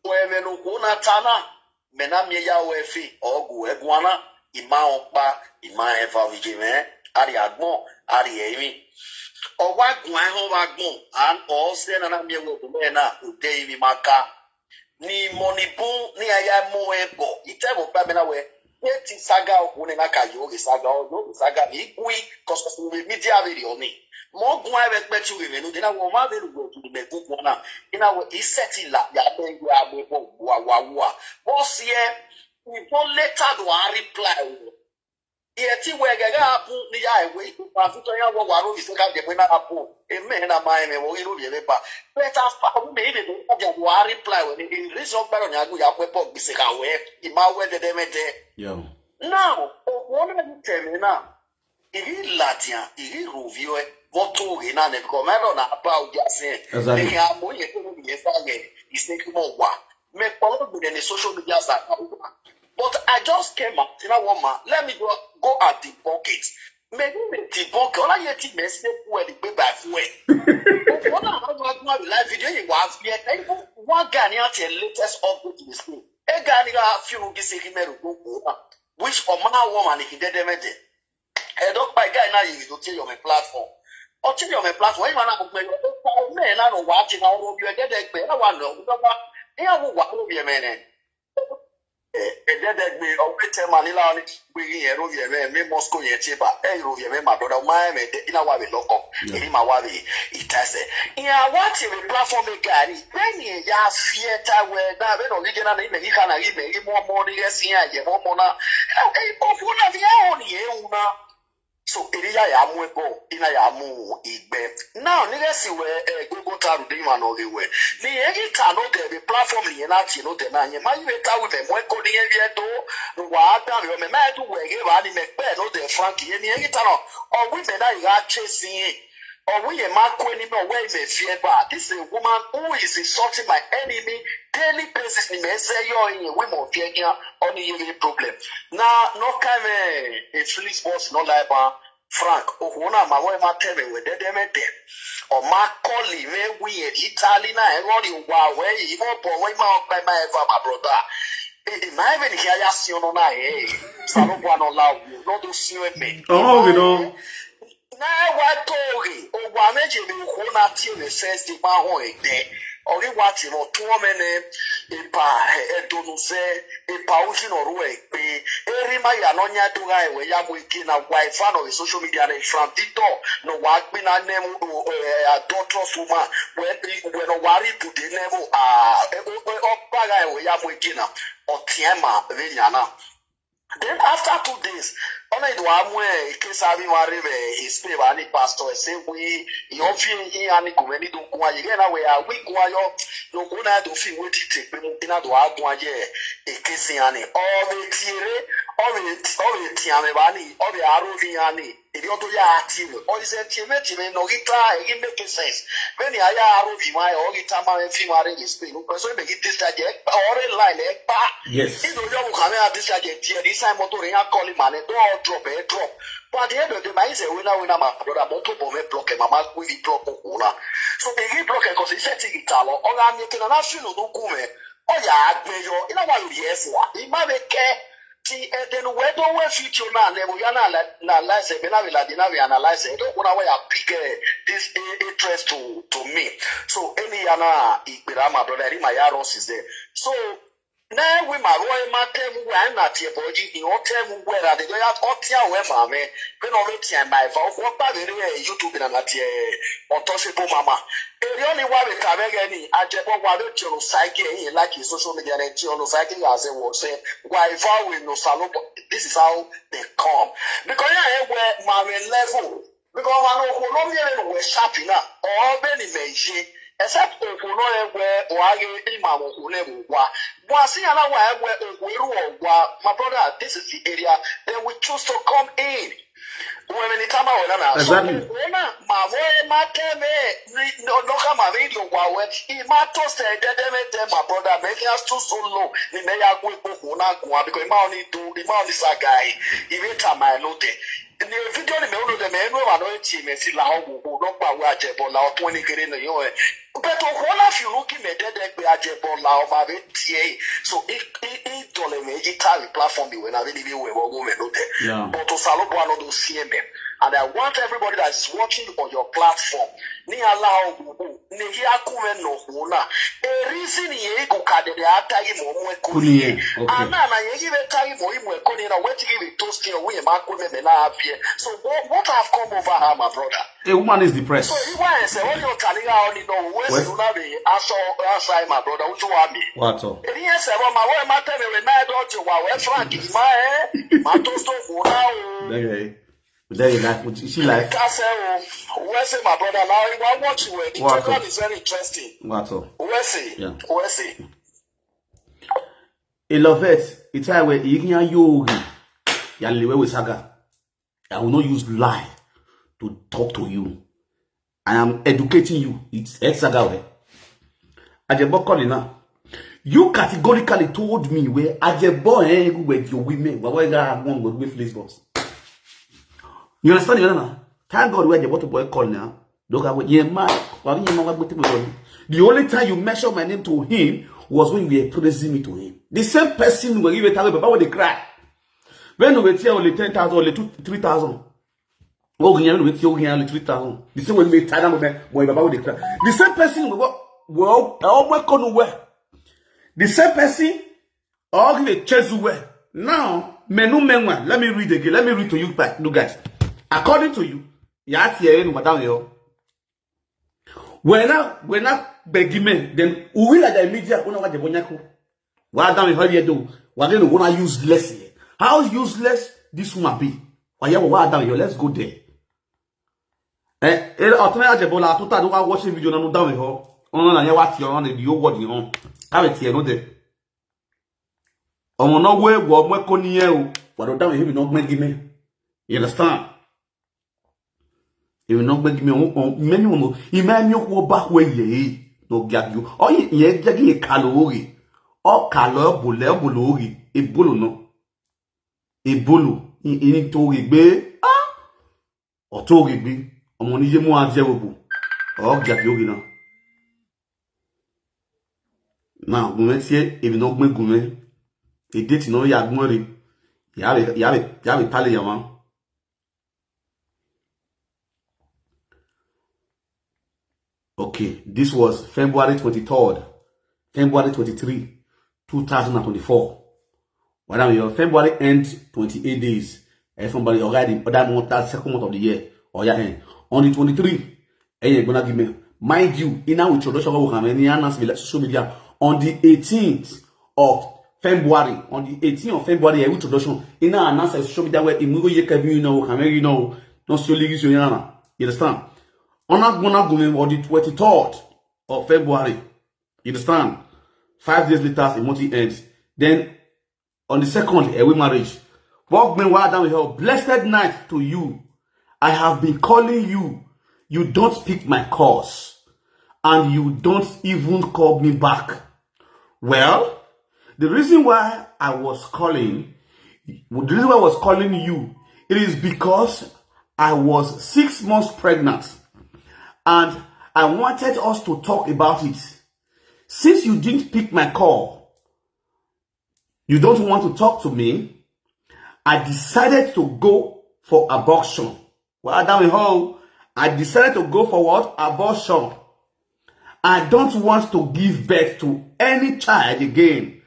Weme no go na tana. Mena mi ya we fi ogu egwana. Ima okpa, ima eva vijeme. Ari agbon, ari emi. Owa gwan ho wa gbon. An o se na na mi we bu me na ude imi maka. Ni money bun ni aya mo ebo. Ite mo pa me na we. Eti saga oku ne na ka yo ge saga o yo ge saga ni gui koso fu we media video ni. Mo gun ai we pe ti we me no de na wo ma be lu go tu me gu gu na. Ina we iseti la ya be we a me bo wa wa wa. Mo si e. Ibo later do I reply o. Iye ti we gege apu ni ya ewe ipa futo ya wo wa ro ise ka de pe na apu. Eme na ma eme wo iru ye me pa. But as far we me ibe ka de wa reply we ni reason pa ro nya gu ya pe po gbese ka we. Ima we de de me de. Yo. Now, o wona ni teme na. Iri ladia, iri ruvio e. Voto ge na ne ko me ro na pa u ja se. Exactly. Ni ya mo ye ko ni ye fa ye. Ise ki mo wa. Me follow me in the social media site. But I just came out, you know what, man? Let me go, go and debunk it. Me ni me debunk it. All I hear ti me say fuel the pay by fuel. What I have to do live video you was here. Even one guy ni at the latest update in the school. A guy ni got a few rugi say he made a go go. Which Omana woman he did them. Ẹ dọ́gba ìgá iná yìí tó tí yọ̀mí platform. Ọtí yọ̀mí platform, ẹ máa ń gbẹ yọ. Ẹ pa ọmọ ẹ̀ lánàá wá ti máa ń rọ́bí ẹ̀dẹ́dẹ́ gbẹ. Ẹ wà lọ, ẹ wà, ẹ wà wà rọ́bí ẹ̀mẹ́ nẹ. Ẹ̀dẹ́dẹ́ gbẹ, ọ̀gbẹ́ tẹ màá nílá ni gbé yín ẹ̀ rọ́bí ẹ̀mẹ́ mi Moscow yẹn ti bà. Ẹ rọ́bí ẹ̀mẹ́ màá dọ́dá, ọmọ ẹ̀mẹ́ dẹ́, iná wà mí lọ́kọ̀. Èmi máa wà mí ìtẹ́sẹ̀. Ìyẹn àwa ti rí platform ẹ̀ gàrí. Bẹ́ẹ̀ni ẹ̀yà fi ẹ̀ ta wẹ̀ náà, bẹ́ẹ̀ náà, gígé náà, ní ìmẹ̀ kíkà náà, ìmẹ̀ ìmọ̀ ọmọ orí ẹ̀ sí àyẹ̀wò ọmọ náà. Ẹ ẹ òfin náà fi ẹ̀ hàn nìyẹn ewu náà. So eri ya ya mu ebo, ina ya mu igbe. Now nigga si we eh, go go taru de man no we. Ni egi ta no de be platform ni na ti no de na nye. Ma yi we ta we be mo ko ni e bi e do. No wa da we o me ma e du we ge ba ni me pe no de Frank ye ni egi ta no. O we me na iga chase yin. O we ye ma ko ni me we me fie ba. This is a woman who is insulting my enemy daily basis ni me say yo yin we mo fie kian. Oni ye problem. Na no kind of a Felix boss no like ba. Frank, ohuna ma we ma teme we de de me de. O ma koli me we ye Italy na e ngori wa we yi mo bo we ma o pe ma e fa my brother. E e ma even here ya si ono na e. Salo kwa no la wo no do si we me. Oh, we know. Na e wa tori o wa meje mi ko na ti me first di ma ho e de. Ori wa ti mo tu o me ne e pa e do no se e pa o ji no ru e pe e ri ma ya no nya do ga e we ya mo ike na wa e fa no social media na from TikTok no wa gbe na ne mu adulterous woman we we no wa ri bu de ne mu ah e o o pa ga e we ya mo ike na o ti e ma we nya na. Then after two days, only do amwe kesa mi wari we his pay wa ni pastor say we yo fi in ani ko we ni do ko aye na we a we ko ayo no ko na do fi we ti te pe mu ina do agun aye e kesi ani o we ti ere o we o we ti ame ba ni o we aro ni ani e bi o to ya ti we o se ti me ti me no gita e make sense. When ya aro vi ma o gita ma fi ma re is pe no so make it discharge e pa o re line e pa Yes. Ido yo mu kame a discharge e tie di sai motor ya call man e do drop e drop. But at the end of the day, my say we na we na my brother motor bomb e block e mama we di block ko na. So e gi block e ko se ti gita lo o ga mi ke na na fi no do ku me. O ya agbe yo ina wa yo yes wa. I ma be ke ti e de no we do we future na level ya na na life be na we la di na we analyze e do ko na we ya pick eh, this eh, interest to to me. So any ya na igbera my brother eri my ya runs is there. So na we ma ro e ma tell me we na tie boji in o tell me we ra de ya o tia we ma me pe no we tia my fa o pa be re YouTube na na tie o to se po mama. Eri only wa we ka be ge ni a je bo wa we ti o sai ke yin like social media re ti o sai ke ya se wo se wa ifa we no salo this is how they come. Because ya e we ma we level because wa no ko no mi e no we sharp na o be ni me je except o ko no e we o a ge i ma mo ko le wo wa wa si ya na wa e we o we ru o wa my brother this is the area then we choose to come in. Women in Tama Olana. Exactly. Ona, ma wo ma teme, no no ka ma video wa we. I ma to se de de me de my brother, me ya too so low. Ni me ya gwe po ko na gwa because I ma only do, I ma only sa guy. I me ta my no de. Ni video ni me no de me no wa no ti me si la ho wo no pa wa je bo la o twenty kere no yo e. But But Ohola Firuki Medede Ajebola of Aventie. So it it it dole me guitar platform the when I really will go me no there. Yeah. But Osalobo another C M M. And I want everybody that's watching on your platform. Ni allow ni hiakume no hona. A reason ye go kadede atagi mo mwe Kuniye, kuniye. Okay. Ana na ye give tagi mo imwe kuniye na weti give toast yo we ma kume me na apie. So what what have come over her, my brother? A woman is depressed. So he wants to only taliga only no where's Where's- Unabe? I saw outside, my brother. What you want me? What up? Èmi ẹsẹ̀ wọn máa wọ́n ẹ̀ máa tẹ̀lé rẹ̀ náà dọ́jú wa wọ́n fún àgìrì máa ẹ̀ máa tó stove wọn náà o. There you go. There you life. She life. Kásẹ̀ o, wẹ́sẹ̀ my brother náà wá watch wẹ̀ the Wá program tó. Is very interesting. What up? Wẹ́sẹ̀ Yeah. wẹ́sẹ̀. A love it. It's how we you can yogi. Ya liwe with saga. I will not use lie to talk to you. I am educating you. It's ex saga we. Ajebo calling now. You categorically told me where Ajebo eh where your women where we got one with with police boss. You understand me now? Thank God where Ajebo to boy call now. Look at what yeah man. What you know what we The only time you mentioned my name to him was when you were praising me to him. The same person where you were telling Baba when they cry. When we tell only ten thousand, only two, three thousand. Oh, yeah, we tell only three thousand. The same way we tell them, boy, Baba when they cry. The same person we go, well, I almost couldn't wear. The same person, all give a chase away. Now, menu menwa. Let me read again. Let me read to you back, you guys. According to you, ya tie enu madam yo. When I when I beg him, then who will like the media? Una wa jebo nyako. Wa dam ho ye do. Wa gonna wanna useless here. How useless this woman be? Wa ya wa dam yo. Let's go there. Eh, eh, Attorney Ajebola, I thought I don't watch the video. No dam ho. Ona na ya wa tie on the whole world on. Ka we tie no there. Ọmọ náà wé wọ ọmọ ẹkọ nìyẹn o. Wà ló dáhùn èmi náà gbẹ́ngí mẹ́. You understand? Èmi náà gbẹ́ngí mẹ́. Òun kan mẹ́ni wọn mọ̀. Ìmọ̀ ẹni ó kú ọba kú ẹ̀yẹ̀ yìí. Lọ gí agí o. Ọ yìí ìyẹn jẹ́ kí yẹn kà lóòrè. Ọ kà lọ ẹ̀bùlẹ̀ ẹ̀bùlẹ̀ lóòrè. Èbólò náà. Èbólò. Ìní tó rè gbé. Ọ̀tọ́ rè gbé. Ọmọ ní yé mú adìẹ wò bò. Ọ gí agí òrè náà. Now, gùnmẹ́ tiẹ̀ èmi náà gbé gùnmẹ́. Èdè tí náà yà gbọ́n rè. Yà bẹ̀ yà bẹ̀ yà bẹ̀ pálẹ̀ yà wọ́n. Okay, this was February twenty-third, February twenty-three, two thousand and twenty-four. When I'm here, February end twenty-eight days. Eh, February already that month, that second month of the year. Oh yeah, eh. On the twenty-three, eh, you're gonna give me. Mind you, in our introduction, we can any announce me like social media on the eighteenth of February. On the eighteenth of February, eh, introduction. In our announce social media where Imugo Yekevin, you know, can you know, not slowly use your yana. You understand? On that one argument on the twenty-third of February. You understand? Five days later, the month ends. Then on the second, a we marriage. Walk me while down here. Blessed night to you. I have been calling you. You don't pick my calls. And you don't even call me back. Well, the reason why I was calling, the reason why I was calling you, it is because I was six months pregnant and I wanted us to talk about it. Since you didn't pick my call, you don't want to talk to me, I decided to go for abortion. Well, damn it, how? I decided to go for what? Abortion. I don't want to give birth to any child again.